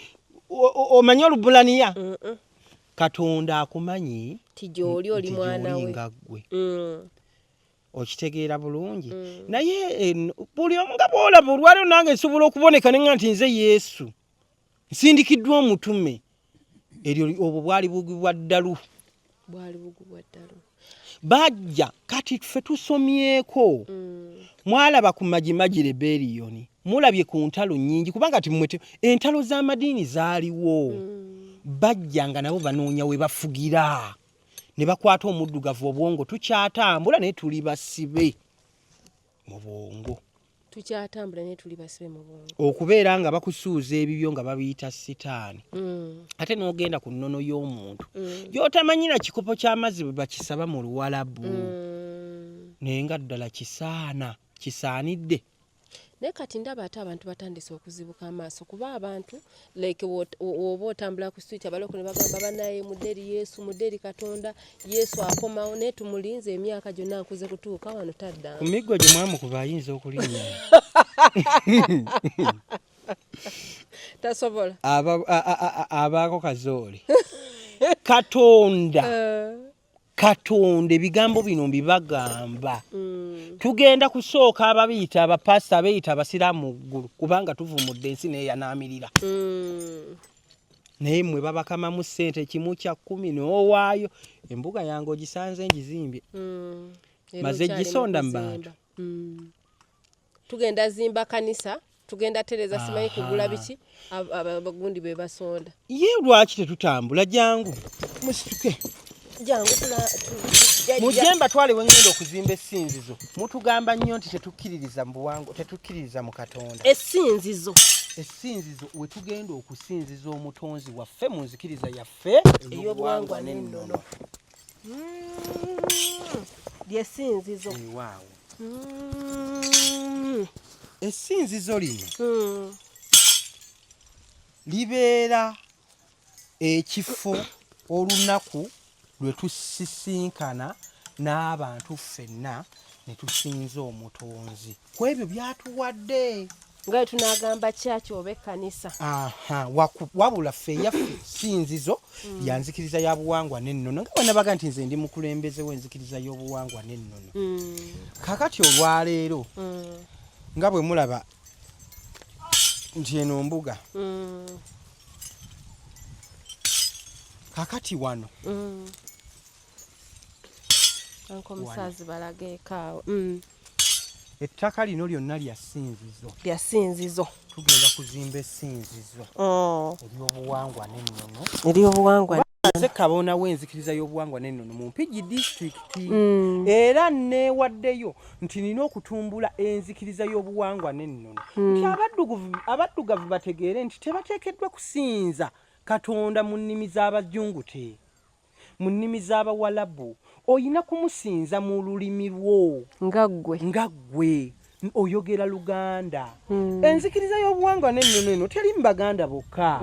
omanyi Olubulaniya? Katonda akumanyi nti gy'oli oli mwana we nga ggwe. Okitegeera bulungi. Naye buli omu nga bw'olaba olwaleero nange nsobola okuboneka ne nga nti nze Yesu nsindikiddwa omutume. Eryo obwo bwali bugu bwa ddalu. Bwali bugu bwa ddalu. Bajja kati ffe tusomyeko. Mwalaba ku Majimaji Rebellion, mulabye ku ntalo nnyingi kubanga ti mmwe entalo z'amadiini zaaliwo. Bajja nga nabo banoonya we bafugira ne bakwata omuddugavu obwongo. Tukyatambula naye tuli basibe mu bwongo. Tukyatambula naye tuli basibe mu bwongo. Okubeera nga bakusuuza ebibyo nga babiyita sitaani. Ate n'ogenda ku nnono y'omuntu gy'otamanyi na kikopo ky'amazzi bwe bakisaba mu Luwalabu. Naye nga ddala kisaana, kisaanidde. Naye kati ndaba ate abantu batandise okuzibuka amaaso kuba abantu like woba otambula ku street abaloko ne bagamba banaye muderi Yesu, muderi Katonda, Yesu akomawo, naye tumulinze emyaka gyonna nkuze kutuuka wano tadda. Ku miggo gye mwamukuba ayinza okulinnya. Tasobola. Abaako kazoole. Katonda. Katonda ebigambo bino mbibagamba. Tugenda kusooka ababiyita abapasita abeeyita abasiraamu mu ggulu kubanga tuvumudde ensi n'eyanaamirira. Naye mmwe babakamamu ssente 1/10 n'owaayo. Embuga yange ogisanze ngizimbye. Maze gisonda mu bantu. Tugenda zimba kanisa, tugenda tereza simanyi kugula biki, abagundi be basonda. Ye lwaki tetutambula? Jangu musituke. Jangu mujje mbatwale we ngenda okuzimba essinzizo. Mutugamba nnyo nti tetukkiririza mu buwangwa, tetukkiririza mu Katonda. Essinzizo. Essinzizo we tugenda okusinziza omutonzi waffe mu nzikiriza yaffe ey'obuwangwa n'ennono. Ly'essinzizo. Weewaawo. Essinzizo lino libeera ekifo olunaku lwe tusisinkana n'abantu ffenna ne tusinza omutonzi ku ebyo by'atuwadde. Nga bwe tunaagamba kyaki oba ekkanisa. Aha, wabula ffe eyaffe ssinzizo lya nzikiriza ya buwangwa n'ennono, nga bwe nabaga nti nze ndi mukulembeze w'enzikiriza y'obuwangwa n'ennono. Kaakati olwaleero nga bwe mulaba nti eno mbuga. Kaakati wano. Anko omusaazi balageeko awo. Ettaka lino lyonna lya ssinzizo. Lya ssinzizo. Tugenda kuzimba essinzizo. Ery'obuwangwa n'ennono. Ery'obuwangwa. Nze kabona w'enzikiriza y'obuwangwa n'ennono mu Mpigi disitulikiti. Era neewaddeyo nti nina okutumbula enzikiriza y'obuwangwa n'ennono. Nti abaddugavu bategeere nti tebateekeddwa kusinza Katonda mu nnimi z'abajungute, mu nnimi z'Abawalabu. Oyina kumusinza mu lulimi lwo. Nga ggwe. Nga ggwe. Oyogera Luganda. Enzikiriza y'obuwangwa n'ennono eno teri mu Baganda bokka.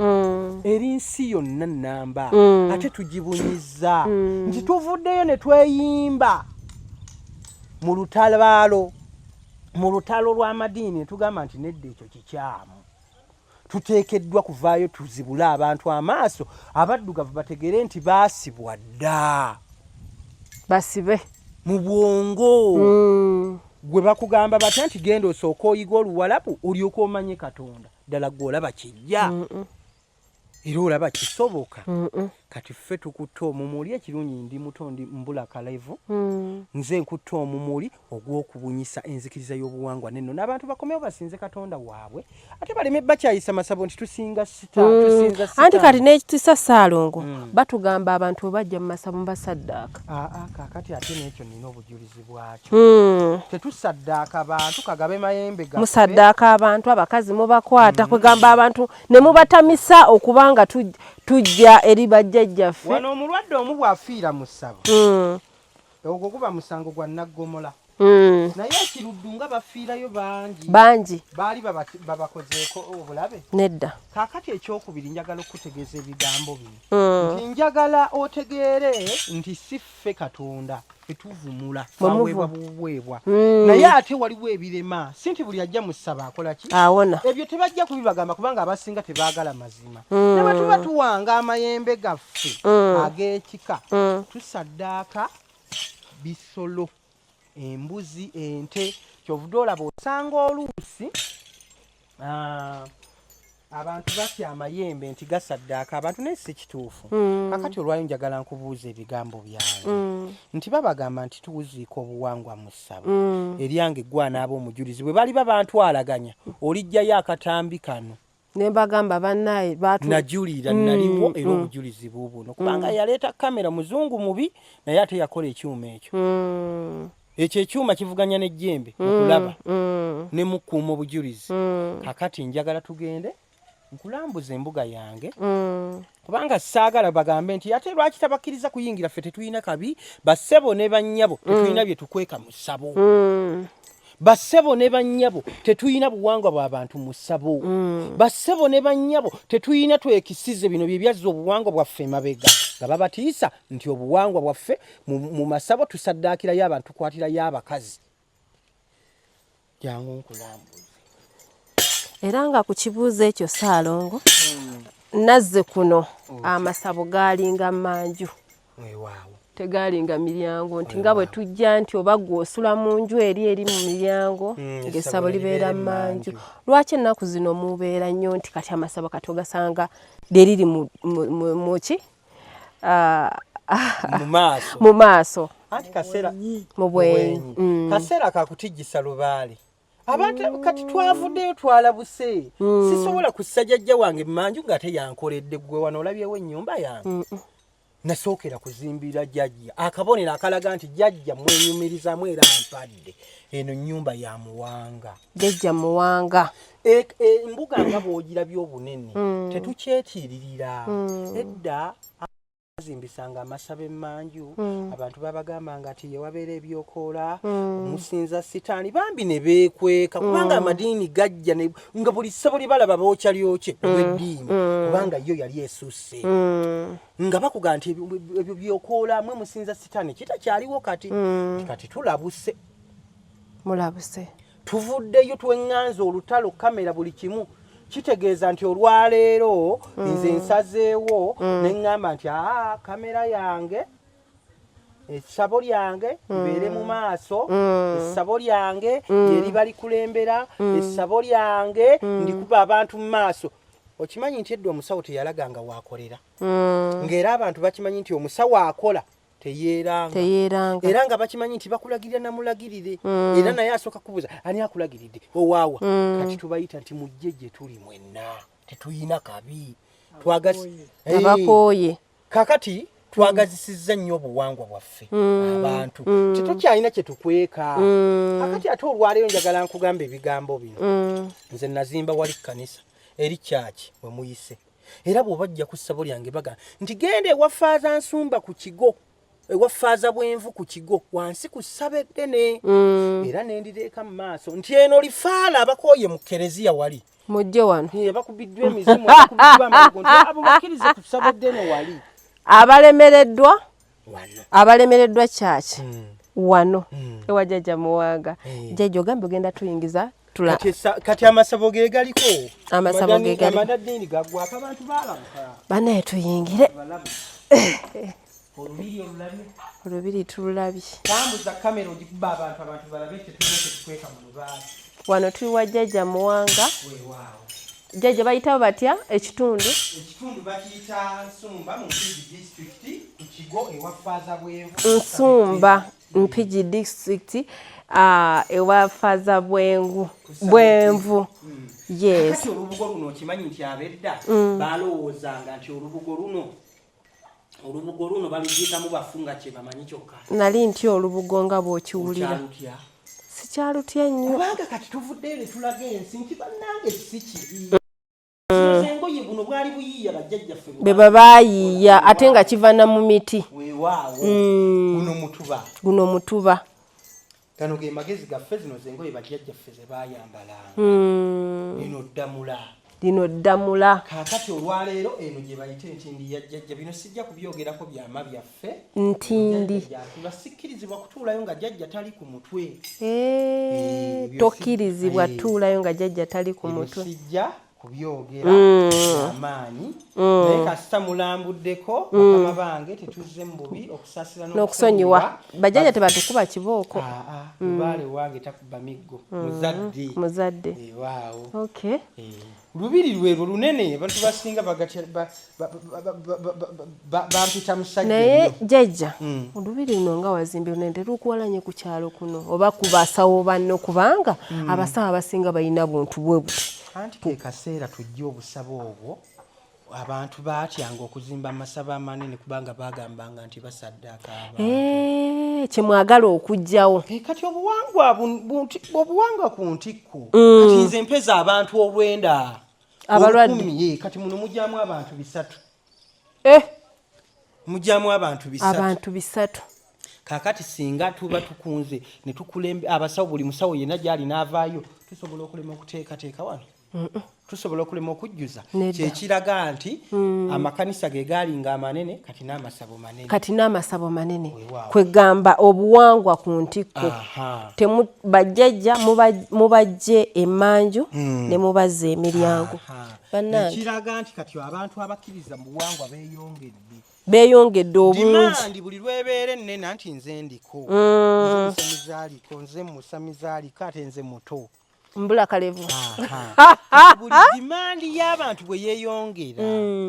Eri nsi yonna nnamba. Ate tugibunyiza. Nti tuvuddeyo ne tweyimba mu lutabaalo, mu lutalo lw'amadiini ne tugamba nti nedda ekyo kikyamu. Tuteekeddwa kuvaayo tuzibule abantu amaaso, abaddugavu bategeere nti baasibwa dda. Basibe. Mu bwongo. Gwe bakugamba batya nti genda osooke oyige Oluwalabu olyoke omanye Katonda. Ddala ggwe olaba kijja. Era olaba kisoboka. Kati ffe tukutte omumuli, ekirungi ndi muto ndi mbula kalevu. Nze nkutte omumuli ogw'okubunyisa enzikiriza y'obuwangwa n'ennono. Abantu bakomewo basinze Katonda waabwe ate baleme bakyayisa masabo nti tusinga tusinza sitaani. Anti kati n'ekitiisa Ssaalongo batugamba abantu bwe bajja mu masabo mubasaddaaka. Aa, kaakati ate n'ekyo nnina obujulizi bwakyo. Tetusaddaaka bantu kagabe mayembe gaffe. Musaddaaka abantu, abakazi mubakwata, kwegamba abantu ne mubatamisa okuba nga tujja eri bajjajjaffe. Wano omulwadde omu bw'afiira mu ssabo, ogwo guba musango gwa naggomola. Naye ekiruddu nga bafiirayo bangi. Bangi. Baali babakozeeko obulabe? Nedda. Kaakati ekyokubiri njagala okukutegeeza ebigambo bino. Nti njagala otegeere nti si ffe Katonda. Ffe tuvumula, twaweebwa buweebwa. Naye ate waliwo ebirema, si nti buli ajja mu ssabo akola ki? Awona. Ebyo tebajja kubibagamba kubanga abasinga tebaagala mazima. Ne bwe tuba tuwanga amayembe gaffe ag'ekika, tusaddaaka bisolo, embuzi, ente. Kyovudde olaba osanga oluusi abantu batya amayembe nti gasaddaaka abantu, naye si kituufu. Kakati olwayo njagala nkubuuza ebigambo byange nti babagamba nti tuwuziika obuwangwa mu ssabo. Eryange ggwanaaba omujulizi bwe baliba bantwalaganya, olijjayo akatambi kano. Ne mbagamba bannaye Najulira, naliwo era obujulizi buubuno, kubanga yaleeta kamera muzungu mubi, naye ate yakola ekyuma ekyo. Ekyo ekyuma kivuganya n'ejjembe mu kulaba ne mukuuma obujulizi. Kakati njagala tugende nkulambuza embuga yange, kubanga saagala bagambe nti ate lwaki tabakkiriza kuyingira. Ffe tetulina kabi, bassebo ne bannyabo, tetulina bye tukweka mu ssabo. Bassebo ne bannyabo, tetulina buwangwa bw'abantu mu ssabo. Bassebo ne bannyabo, tetulina twekisize. Bino bye byazza obuwangwa bwaffe emabega, nga babatiisa nti obuwangwa bwaffe mu masabo tusaddaakirayo abantu, tukwatirayo abakazi. Jangu nkulambuze. Era nga ku kibuuzo ekyo, Ssaalongo, nazze kuno amasabo gaalinga manju. Weewaawo. Tegaalinga miryango, nti nga bwe tujja nti oba gwe osula mu nju eri eri mu miryango, ng'essabo libeera mmanju. Lwaki ennaku zino mubeera nnyo nti kati amasabo kati ogasanga lyeriri muki? Mu maaso. Mu maaso. Anti kaseera mu bwenyi. Kaseera kakutijjisa lubaale abantu. Kati twavuddeyo, twalabuse. Sisobola kussa jjajja wange mmanju ng'ate yankoledde. Gwe wano olabyewo ennyumba yange, nasookera kuzimbira jjajja, akabonero akalaga nti jjajja mwenyumirizamu era mpadde eno nnyumba ya Muwanga. Jjajja Muwanga. Embuga nga bw'ogirabye obunene, tetukyetiiririra. Edda bazimbisanga amasabo emmanju, abantu babagambanga nti yewabeera ebyokoola, omusinza sitaani, bambi ne beekweka, kubanga amadiini gajja nga buli ssabo lye balaba bookya lyokye olw'eddiini, kubanga yo yali esusse, nga bakuga nti ebyo byokoola, mwe musinza sitaani. Kitakyaliwo kati. Kati tulabuse. Mulabuse. Tuvuddeyo, tweŋŋanza olutalo, kamera, buli kimu. Kitegeeza nti olwaleero nze nsazeewo ne ŋŋamba nti aa, kamera yange, essabo lyange libeere mu maaso, essabo lyange lyeriba likulembera, essabo lyange ndikuba abantu mu maaso. Okimanyi nti edda omusawo teyalaganga waakolera, ng'era abantu bakimanyi nti omusawo akola teyeeranga. Teyeeranga. Era nga bakimanyi nti bakulagirira namulagirire, era naye asooka kubuuza ani akulagiridde, owaawa. Kati tubayita nti mujje gye tuli mwenna, tetuyina kabi. Abakooye. Kakati twagazisizza nnyo obuwangwa bwaffe, abantu tetukyalina kyetukweka. Kakati ate olwaleero njagala nkugamba ebigambo bino. Nze nazimba wali kkanisa eri kyaki we muyise, era bw'oba ajja ku ssabo lyange baga nti genda ewa Faaza Nsumba ku kigo, ewa Faaza Bwenvu ku kigo wansi ku ssabo eddene, era nendireeka mu maaso nti eno lifaala abakooye mu kereziya wali. Mujje wano. Abakubiddwa emizimu, abakubiddwa amalogo, nti abo bakkirize ku ssabo eddene wali. Abalemereddwa. Wano. Abalemereddwa kyaki wano ewa Jjajja Muwanga. Jjajja, ogambye ogenda tuyingiza. Kati amasabo ge galiko. Amasabo ge galiko. Amadaddiini gaggwako, abantu baalabuka. Banaye, tuyingire. Olubiri olulabye? Olubiri tululabye. Tambuza kamera ogikuba abantu, abantu balabe tetulina kyetukweka mu lubaale. Wano tuli wa Jjajja Muwanga. Weewaawo. Jjajja, bayitawo batya ekitundu? Ekitundu bakiyita Nsumba mu Mpigi Disitulikiti, ku kigo ewa Faaza Bwenvu. Nsumba, Mpigi District, ewa Faaza Bwengu, Bwenvu, yes. Kati olubugo luno okimanyi nti abedda balowoozanga nti olubugo luno baluziikamu bafu, nga kye bamanyi kyokka. Nali nti olubugo nga bw'okiwulira. Okyalutya? Sikyalutya nnyo. Kubanga kati tuvuddeyo ne tulaga ensi nti bannange si kibi. Zino engoye, buno bwali buyiiya bajjajjaffe bwe babayiiya, ate nga kiva na mu miti. Weewaawo, guno mutuba. Guno mutuba. Gano ge magezi gaffe. Zino zengoye bajjajjaffe ze baayambalanga. Eno ddamula. Lino ddamula. Kaakati olwaleero eno gye bayita entindi ya jjajja. Bino sijja kubyogerako, byama byaffe. Ntindi. Jjajja gy'atuula. Sikkirizibwa kutuulayo nga jjajja tali ku mutwe. Eh, tokkirizibwa tuulayo nga jjajja tali ku Ebyo mutwe. sijja kubyogera amaanyi, naye kasita mulambuddeko, bakama bange, tetuzze mu bubi, okusaasira n'okusonyiwa. Bajjajja tebatukuba kibooko. Aa, lubaale wange takuba miggo, muzadde. Muzadde. Waawo. Okay. Lubiri lwerwo lunene, abantu basinga bagatya bampita musajja Naye nnyo. Jjajja, olubiri luno nga wazimbi lunene, terukuwalanye ku kyalo kuno oba ku basawo banno? Kubanga abasawo abasinga balina buntu bwe buti. Anti ke kaseera tujje obusabo obwo. Abantu baatyanga okuzimba amasabo amanene kubanga bagambanga nti basaddaaka abantu. Eh, kyemwagala okuggyawo. Eh, kati obuwangwa obuwangwa ku ntikko. Kati nze mpeza abantu 9. Abalwadde. 1000, kati muno mujyamu abantu 300. Mujyamu abantu 300. Abantu 300. Kaakati singa tuba tukunze ne tukulembe abasawo, buli musawo yenna gyali n'avaayo, tusobola okulema okuteekateeka wano? Tusobola okulema okujjuza? Nedda. Kyekiraga nti amakanisa ge gaalinga amanene, kati n'amasabo manene. Kati n'amasabo manene. Weewaawo. Kwegamba obuwangwa ku ntikko. Temu bajjajja mubajje emmanju ne mubazza emiryango. Bannange. Ekiraga nti kati abantu abakkiriza mu buwangwa beeyongedde. Beeyongedde obungi. Demand buli lwebeera ennene, anti nze ndiko, nze musamize aliko, nze musamize aliko, ate nze muto. Mbula kalevu. Aha. Buli demand y'abantu bwe yeeyongera,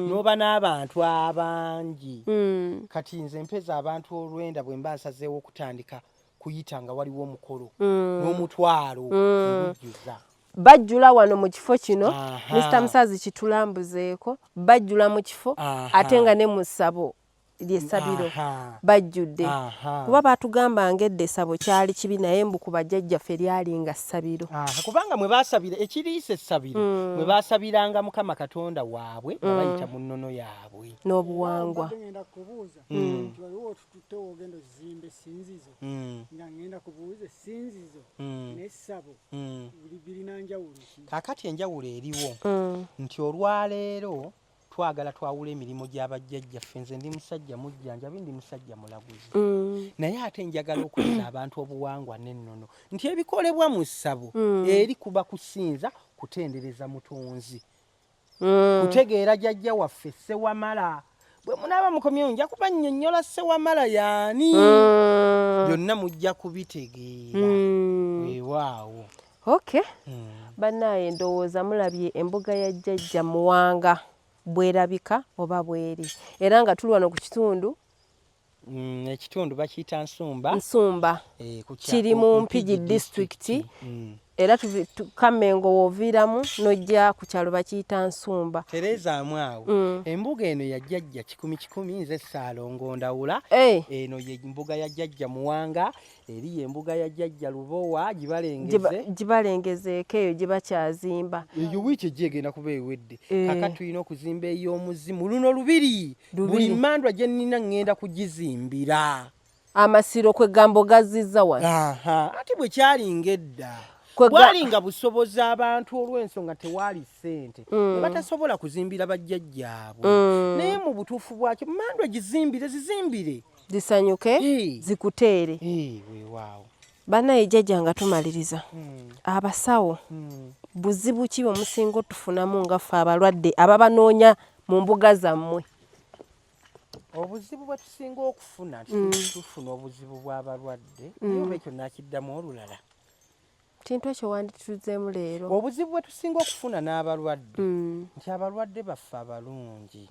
n'oba n'abantu abangi. Kati nze mpeza abantu 9 bwe mba nsazeewo okutandika kuyita nga waliwo omukolo n'omutwalo ngujjuza. Bajjula wano mu kifo kino. Mr Musazi, kitulambuzeeko. Bajjula mu kifo, ate nga ne mu ssabo lyessabiro bajjudde. Kuba batugamba edda essabo kyali kibi, naye mbu ku bajjajjaffe lyali nga ssabiro. Aha, kubanga mwe basabira ekiriisa essabiro, mwe basabiranga Mukama Katonda waabwe nga bayita mu nnono yaabwe. N'obuwangwa. Mbadde ngenda kubuuza nti waliwo otututte wogenda ozimba essinzizo, nga ngenda kubuuza essinzizo n'essabo birina njawulo ki? Kaakati enjawulo eriwo nti olwaleero twagala twawula emirimu gy'abajjajjaffe. Nze ndi musajja mujjanjabi, ndi musajja mulaguzi, naye ate njagala okuzza abantu obuwangwa n'ennono nti ebikolebwa mu ssabo eri kuba kusinza, kutendereza mutonzi, kutegeera jjajja waffe Ssewamala. Bwe munaaba mukomyewo, nja kuba nnyonnyola Ssewamala yaani. Byonna mujja kubitegeera. Weewaawo. Okay, bannaaye, ndowooza mulabye embuga ya Jjajja Muwanga bwerabika oba bweri, era nga tuli wano ku kitundu Ekitundu bakiyita Nsumba. Nsumba. Eh, Kiri mu ku Mpigi Disitulikiti. Era Kammengo wooviiramu n'ojja ku kyalo bakiyita Nsumba. Terezaamu awo. Embuga eno ya jjajja kikumi kikumi, nze Ssaalongo Ndawula. Eno ye mbuga ya Jjajja Muwanga, eri ye embuga ya Jjajja Lubowa, gibalengeze. Gibalengezeeko eyo gye bakyazimba. Eyo wiiki ejja egenda kuba ewedde. Kaakati tulina okuzimba ey'omuzimu. Luno lubiri. Lubiri. Buli mandwa gye nnina ŋŋenda kugizimbira. Amasiro kwegamba ogazizza wano. Aha, ate bwe kyalinga edda, bwalinga busobozi abantu, olw'ensonga tewaali ssente, ne batasobola kuzimbira bajjajjaabwe. Naye mu butuufu bwakyo, mandwa gizimbire, zizimbire. Zisanyuke. Zikuteere. Eh, weewaawo. Bannaye jjajja, nga tumaliriza, abasawo buzibu ki bwe musinga otufunamu nga ffe abalwadde ababanoonya mu mbuga zammwe? Obuzibu bwe tusinga okufuna nti tufuna obuzibu bw'abalwadde, naye oba ekyo nakiddamu olulala. Kintu ekyo wandituzeemu leero. Obuzibu bwe tusinga okufuna n'abalwadde nti abalwadde baffe abalungi,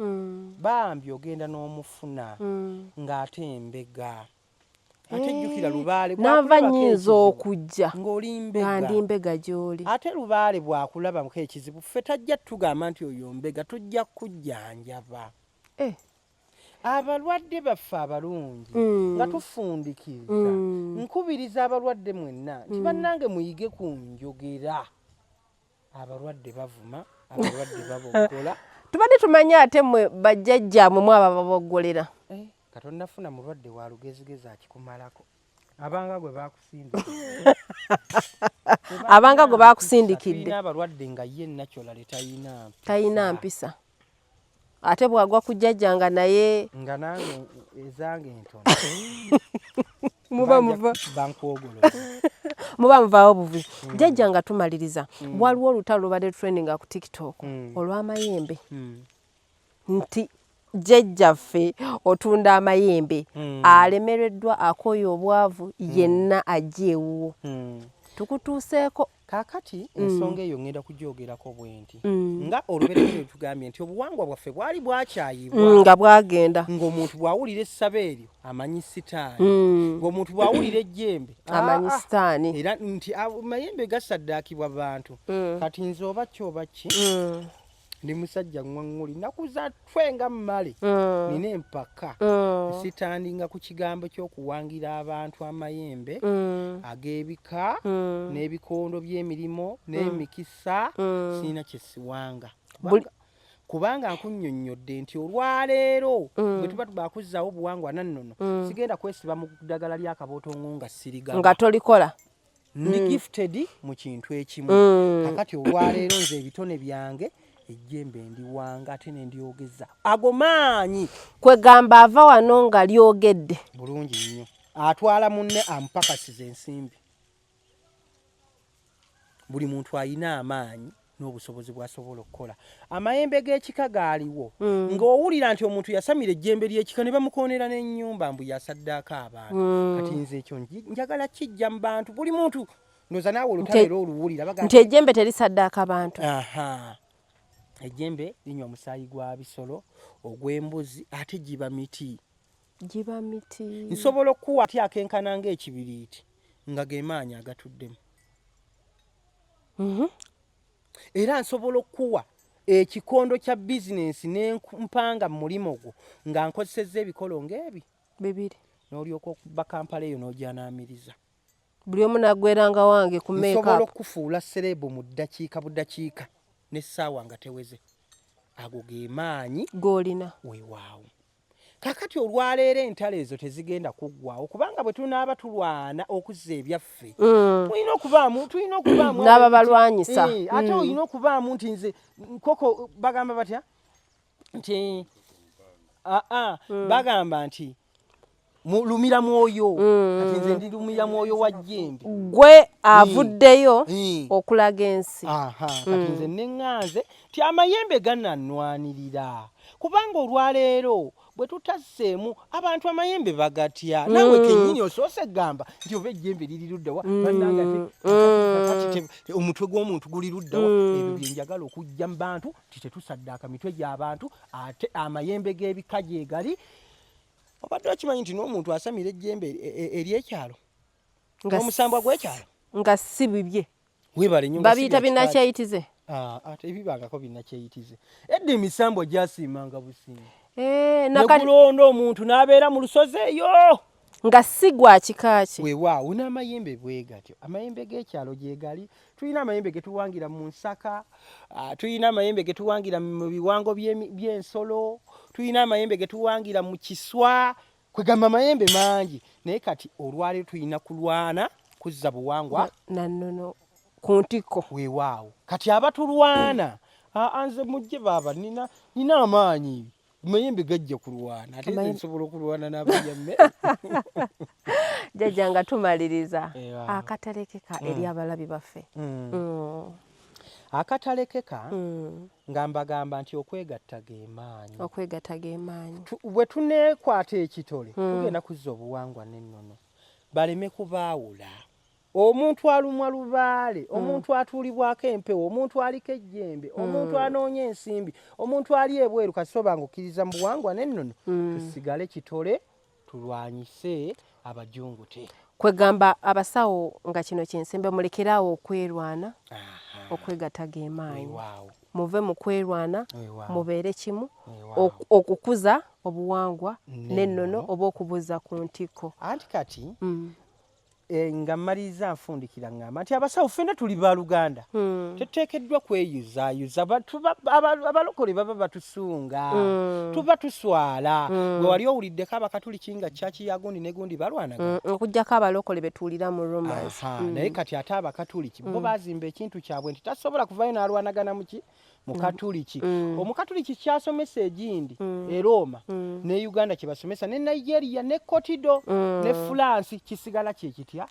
bambi ogenda n'omufuna ng'ate embega, ate jjukira lubaale Naava bw'akulabako nnyinza ekizibu, okujja ng'oli nga mbega. Ndi mbega gy'oli. Ate lubaale bw'akulabako ekizibu, ffe tajja tugamba nti oyo mbega, tujja kujjanjaba. Abalwadde baffe abalungi, nga tufundikiriza, nkubiriza abalwadde mwenna nti bannange muyige ku njogera. Abalwadde bavuma, abalwadde baboggola. Tubadde tumanyi ate mmwe bajjajjammwe mu abo ababoggolera. Eh, katonda, funa mulwadde wa lugezigezi akikumalako. Abanga gwe bakusindikidde. Abanga gwe bakusindikidde. Tulina abalwadde nga ye naturally tayina mpisa. Tayina mpisa. Ate bw'agwa ku jjajja nga naye nga nange ezange entono. Muba muva bankwogoloza. Muba muvaawo buvi. Jjajja nga tumaliriza. Waliwo olutalo lubadde trending ku TikTok olw'amayembe. Nti jjajjaffe otunda amayembe alemereddwa, akooye obwavu, yenna ajja ewuwo. Tukutuuseeko. Kaakati ensonga eyo ŋŋenda kugyogerako bwe nti nga olubereberye tugambye nti obuwangwa bwaffe bwali bwakyayibwa nga bwagenda, ng'omuntu bw'awulira essaba eryo amanyi sitaani, ng'omuntu bw'awulira ejjembe amanyi sitaani, era nti mayembe gasaddaakibwa bantu. Kati nze oba ki oba ki, ndi musajja ŋŋwaŋŋuli, nakuza twe nga mmale, nina empaka, sitandinga ku kigambo ky'okuwangira abantu amayembe ag'ebika n'ebikondo by'emirimu n'emikisa. Sirina kye siwanga, kubanga nkunnyonnyodde nti olwaleero bwe tuba tubakuzzaawo obuwangwa nannono, sigenda kwesiba mu ddagala ly'akabootongo nga sirigaba, nga tolikola. Ndi gifted mu kintu ekimu. Kakati olwaleero nze ebitone byange ejjembe ndiwanga ate nendyogeza ago maanyi. Kwegamba ava wano nga lyogedde bulungi nnyo, atwala munne amupakasiza ensimbi. Buli muntu ayina amaanyi n'obusobozi bw'asobola okukola. Amayembe g'ekika gaaliwo, ng'owulira nti omuntu yasamira ejjembe ly'ekika ne bamukoonera n'ennyumba mbu yasaddaako abantu. Kati nze ekyo njagala kijja mu bantu, buli muntu. Ndowooza naawe olutalo era oluwulira. Nti ejjembe terisaddaaka bantu. Aha, ejjembe linywa musaayi gwa bisolo, ogw'embuzi, ate giba miti. Giba miti. Nsobola okukuwa ati akenkana ng'ekibiriiti nga ge maanyi agatuddemu. Era nsobola okukuwa ekikondo kya bizinensi n'empanga mu mulimu gwo nga nkozesezza ebikolo ng'ebi bibiri, n'olyoka okuba Kampala eyo n'ogyanaamiriza. Buli omu naggweranga wange ku Nsobola makeup. okukufuula celeb mu ddakiika budakiika n'essaawa nga teweze. Ago ge maanyi g'olina. Weewaawo. Kakati olwaleero entalo ezo tezigenda kuggwawo, kubanga bwe tunaaba tulwana okuzza ebyaffe, tulina okubaamu N'ababalwanyisa. Ate olina okubaamu nti nze nkoko bagamba batya nti aa bagamba nti lumira mwoyo. Kati nze ndi lumira mwoyo wa jjembe. Gwe avuddeyo okulaga ensi. Aha, kati nze neŋŋanze nti amayembe gananwanirira, kubanga olwaleero bwe tutasseemu abantu amayembe bagatya. Naawe kennyini osoose gamba nti oba ejjembe liri luddawa, bannange, ate kati omutwe gw'omuntu guli luddawa? Ebyo bye njagala okujja mu bantu nti tetusaddaaka mitwe gy'abantu, ate amayembe g'ebika gye gali. Obadde okimanyi nti n'omuntu asamira ejjembe ery'ekyalo n'omusambwa gw'ekyalo nga si bibye? Weebale nnyo, nga si Babiyita bya kika kye. Binakyeyitize. Ah, ate ebibangako binnakyeyitize. Edda emisambwa gyasiimanga busiimi, Nakati negulonda omuntu n'abeera mu lusozi eyo nga si gwa kika kye. Weewaawo, n'amayembe bwe gatyo. Amayembe g'ekyalo gye gali. Tulina amayembe ge tuwangira mu nsaka, tulina amayembe ge tuwangira mu biwango by'ensolo, tulina amayembe ge tuwangira mu kiswa. Kwegamba amayembe mangi, naye kati olwaleero tulina kulwana kuzza buwangwa nannono ku ntikko. Weewaawo. Kati abatulwana, aa nze mujje baaba, nina amaanyi, mayembe gajja kulwana, ate nze nsobola okulwana n'abalya mmere. Jjajja, nga tumaliriza, Ewa. akatalekeka eri abalabi baffe. Akatalekeka nga mbagamba nti okwegatta ge maanyi. Okwegatta ge maanyi. Bwe tuneekwata ekitole, tugenda kuzza obuwangwa n'ennono, baleme kubaawula. Omuntu alumwa lubaale, omuntu atuulibwako empewo, omuntu aliko ejjembe, omuntu anoonya ensimbi, omuntu ali ebweru, kasita nga okkiriza mu buwangwa n'ennono, tusigale kitole, tulwanyise abajungute. Kwegamba abasawo nga kino kyensembe, mulekeraawo okwerwana. Okwegatta ge maanyi. Muve mu kwerwana, mubeere kimu okukuza obuwangwa n'ennono oba okubuza ku ntikko. Anti kati Eh, nga mmaliriza nfundikira ŋŋamba nti abasawo ffenna tuli baluganda hmm. tetuteekeddwa kweyuzaayuza abalokole baba batusunga hmm. tuba tuswala hmm. gwe wali owuliddeko abakatuliki nga kyaki ya gundi ne gundi balwanaga okuggyako abalokole betuwulira mu rumors naye kati ate abakatuliki bo bazimba ekintu kyabwe nti tasobola kuvayo n'alwanagana muki mukatuliki mm. omukatuliki kyasomesa egindi mm. e Roma mm. ne Uganda kyebasomesa ne Nigeria ne Kotido mm. ne France kisigala kyekitya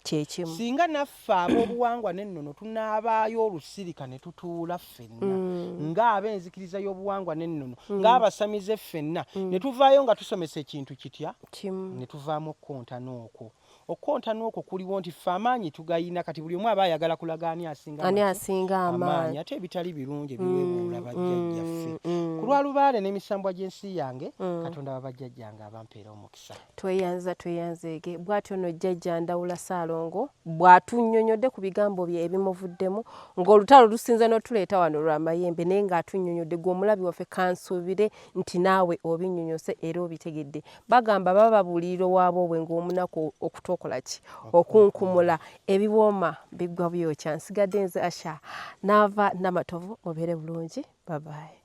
singa naffe ab'obuwangwa n'ennono tunaabaayo olusirika ne tutuula ffenna mm. ng'ab'enzikiriza y'obuwangwa n'ennono mm. ng'abasamize ffenna mm. ne tuvaayo nga tusomesa ekintu kitya ne tuvaamu okukontana okwo Okukontana okwo kuliwo nti ffe amaanyi tugayina kati buli omu aba ayagala kulaga ani asinga ani asinga amaanyi ate ebitali birungi ebiweebuula mm, bajjajjaffe mm, mm. ku lwa lubaale n'emisambwa gy'ensi yange mm. Katonda wa bajjajjange abampeera omukisa. Tweyanza tweyanzeege bw'atyo no jjajja Ndawula Ssaalongo bw'atunnyonnyodde ku bigambo bye ebimuvuddemu ng'olutalo lusinze n'otuleeta wano lwa mayembe naye ng'atunnyonnyodde gwe omulabi waffe kansuubire nti naawe obinnyonnyose era obitegedde Bagamba baba babuulirira owaboobwe ng'omunaku okutokola ki okunkumula ebiwooma biggwa byokya. Nsigadde nze Asha naava Namatovu mubeere bulungi babaye.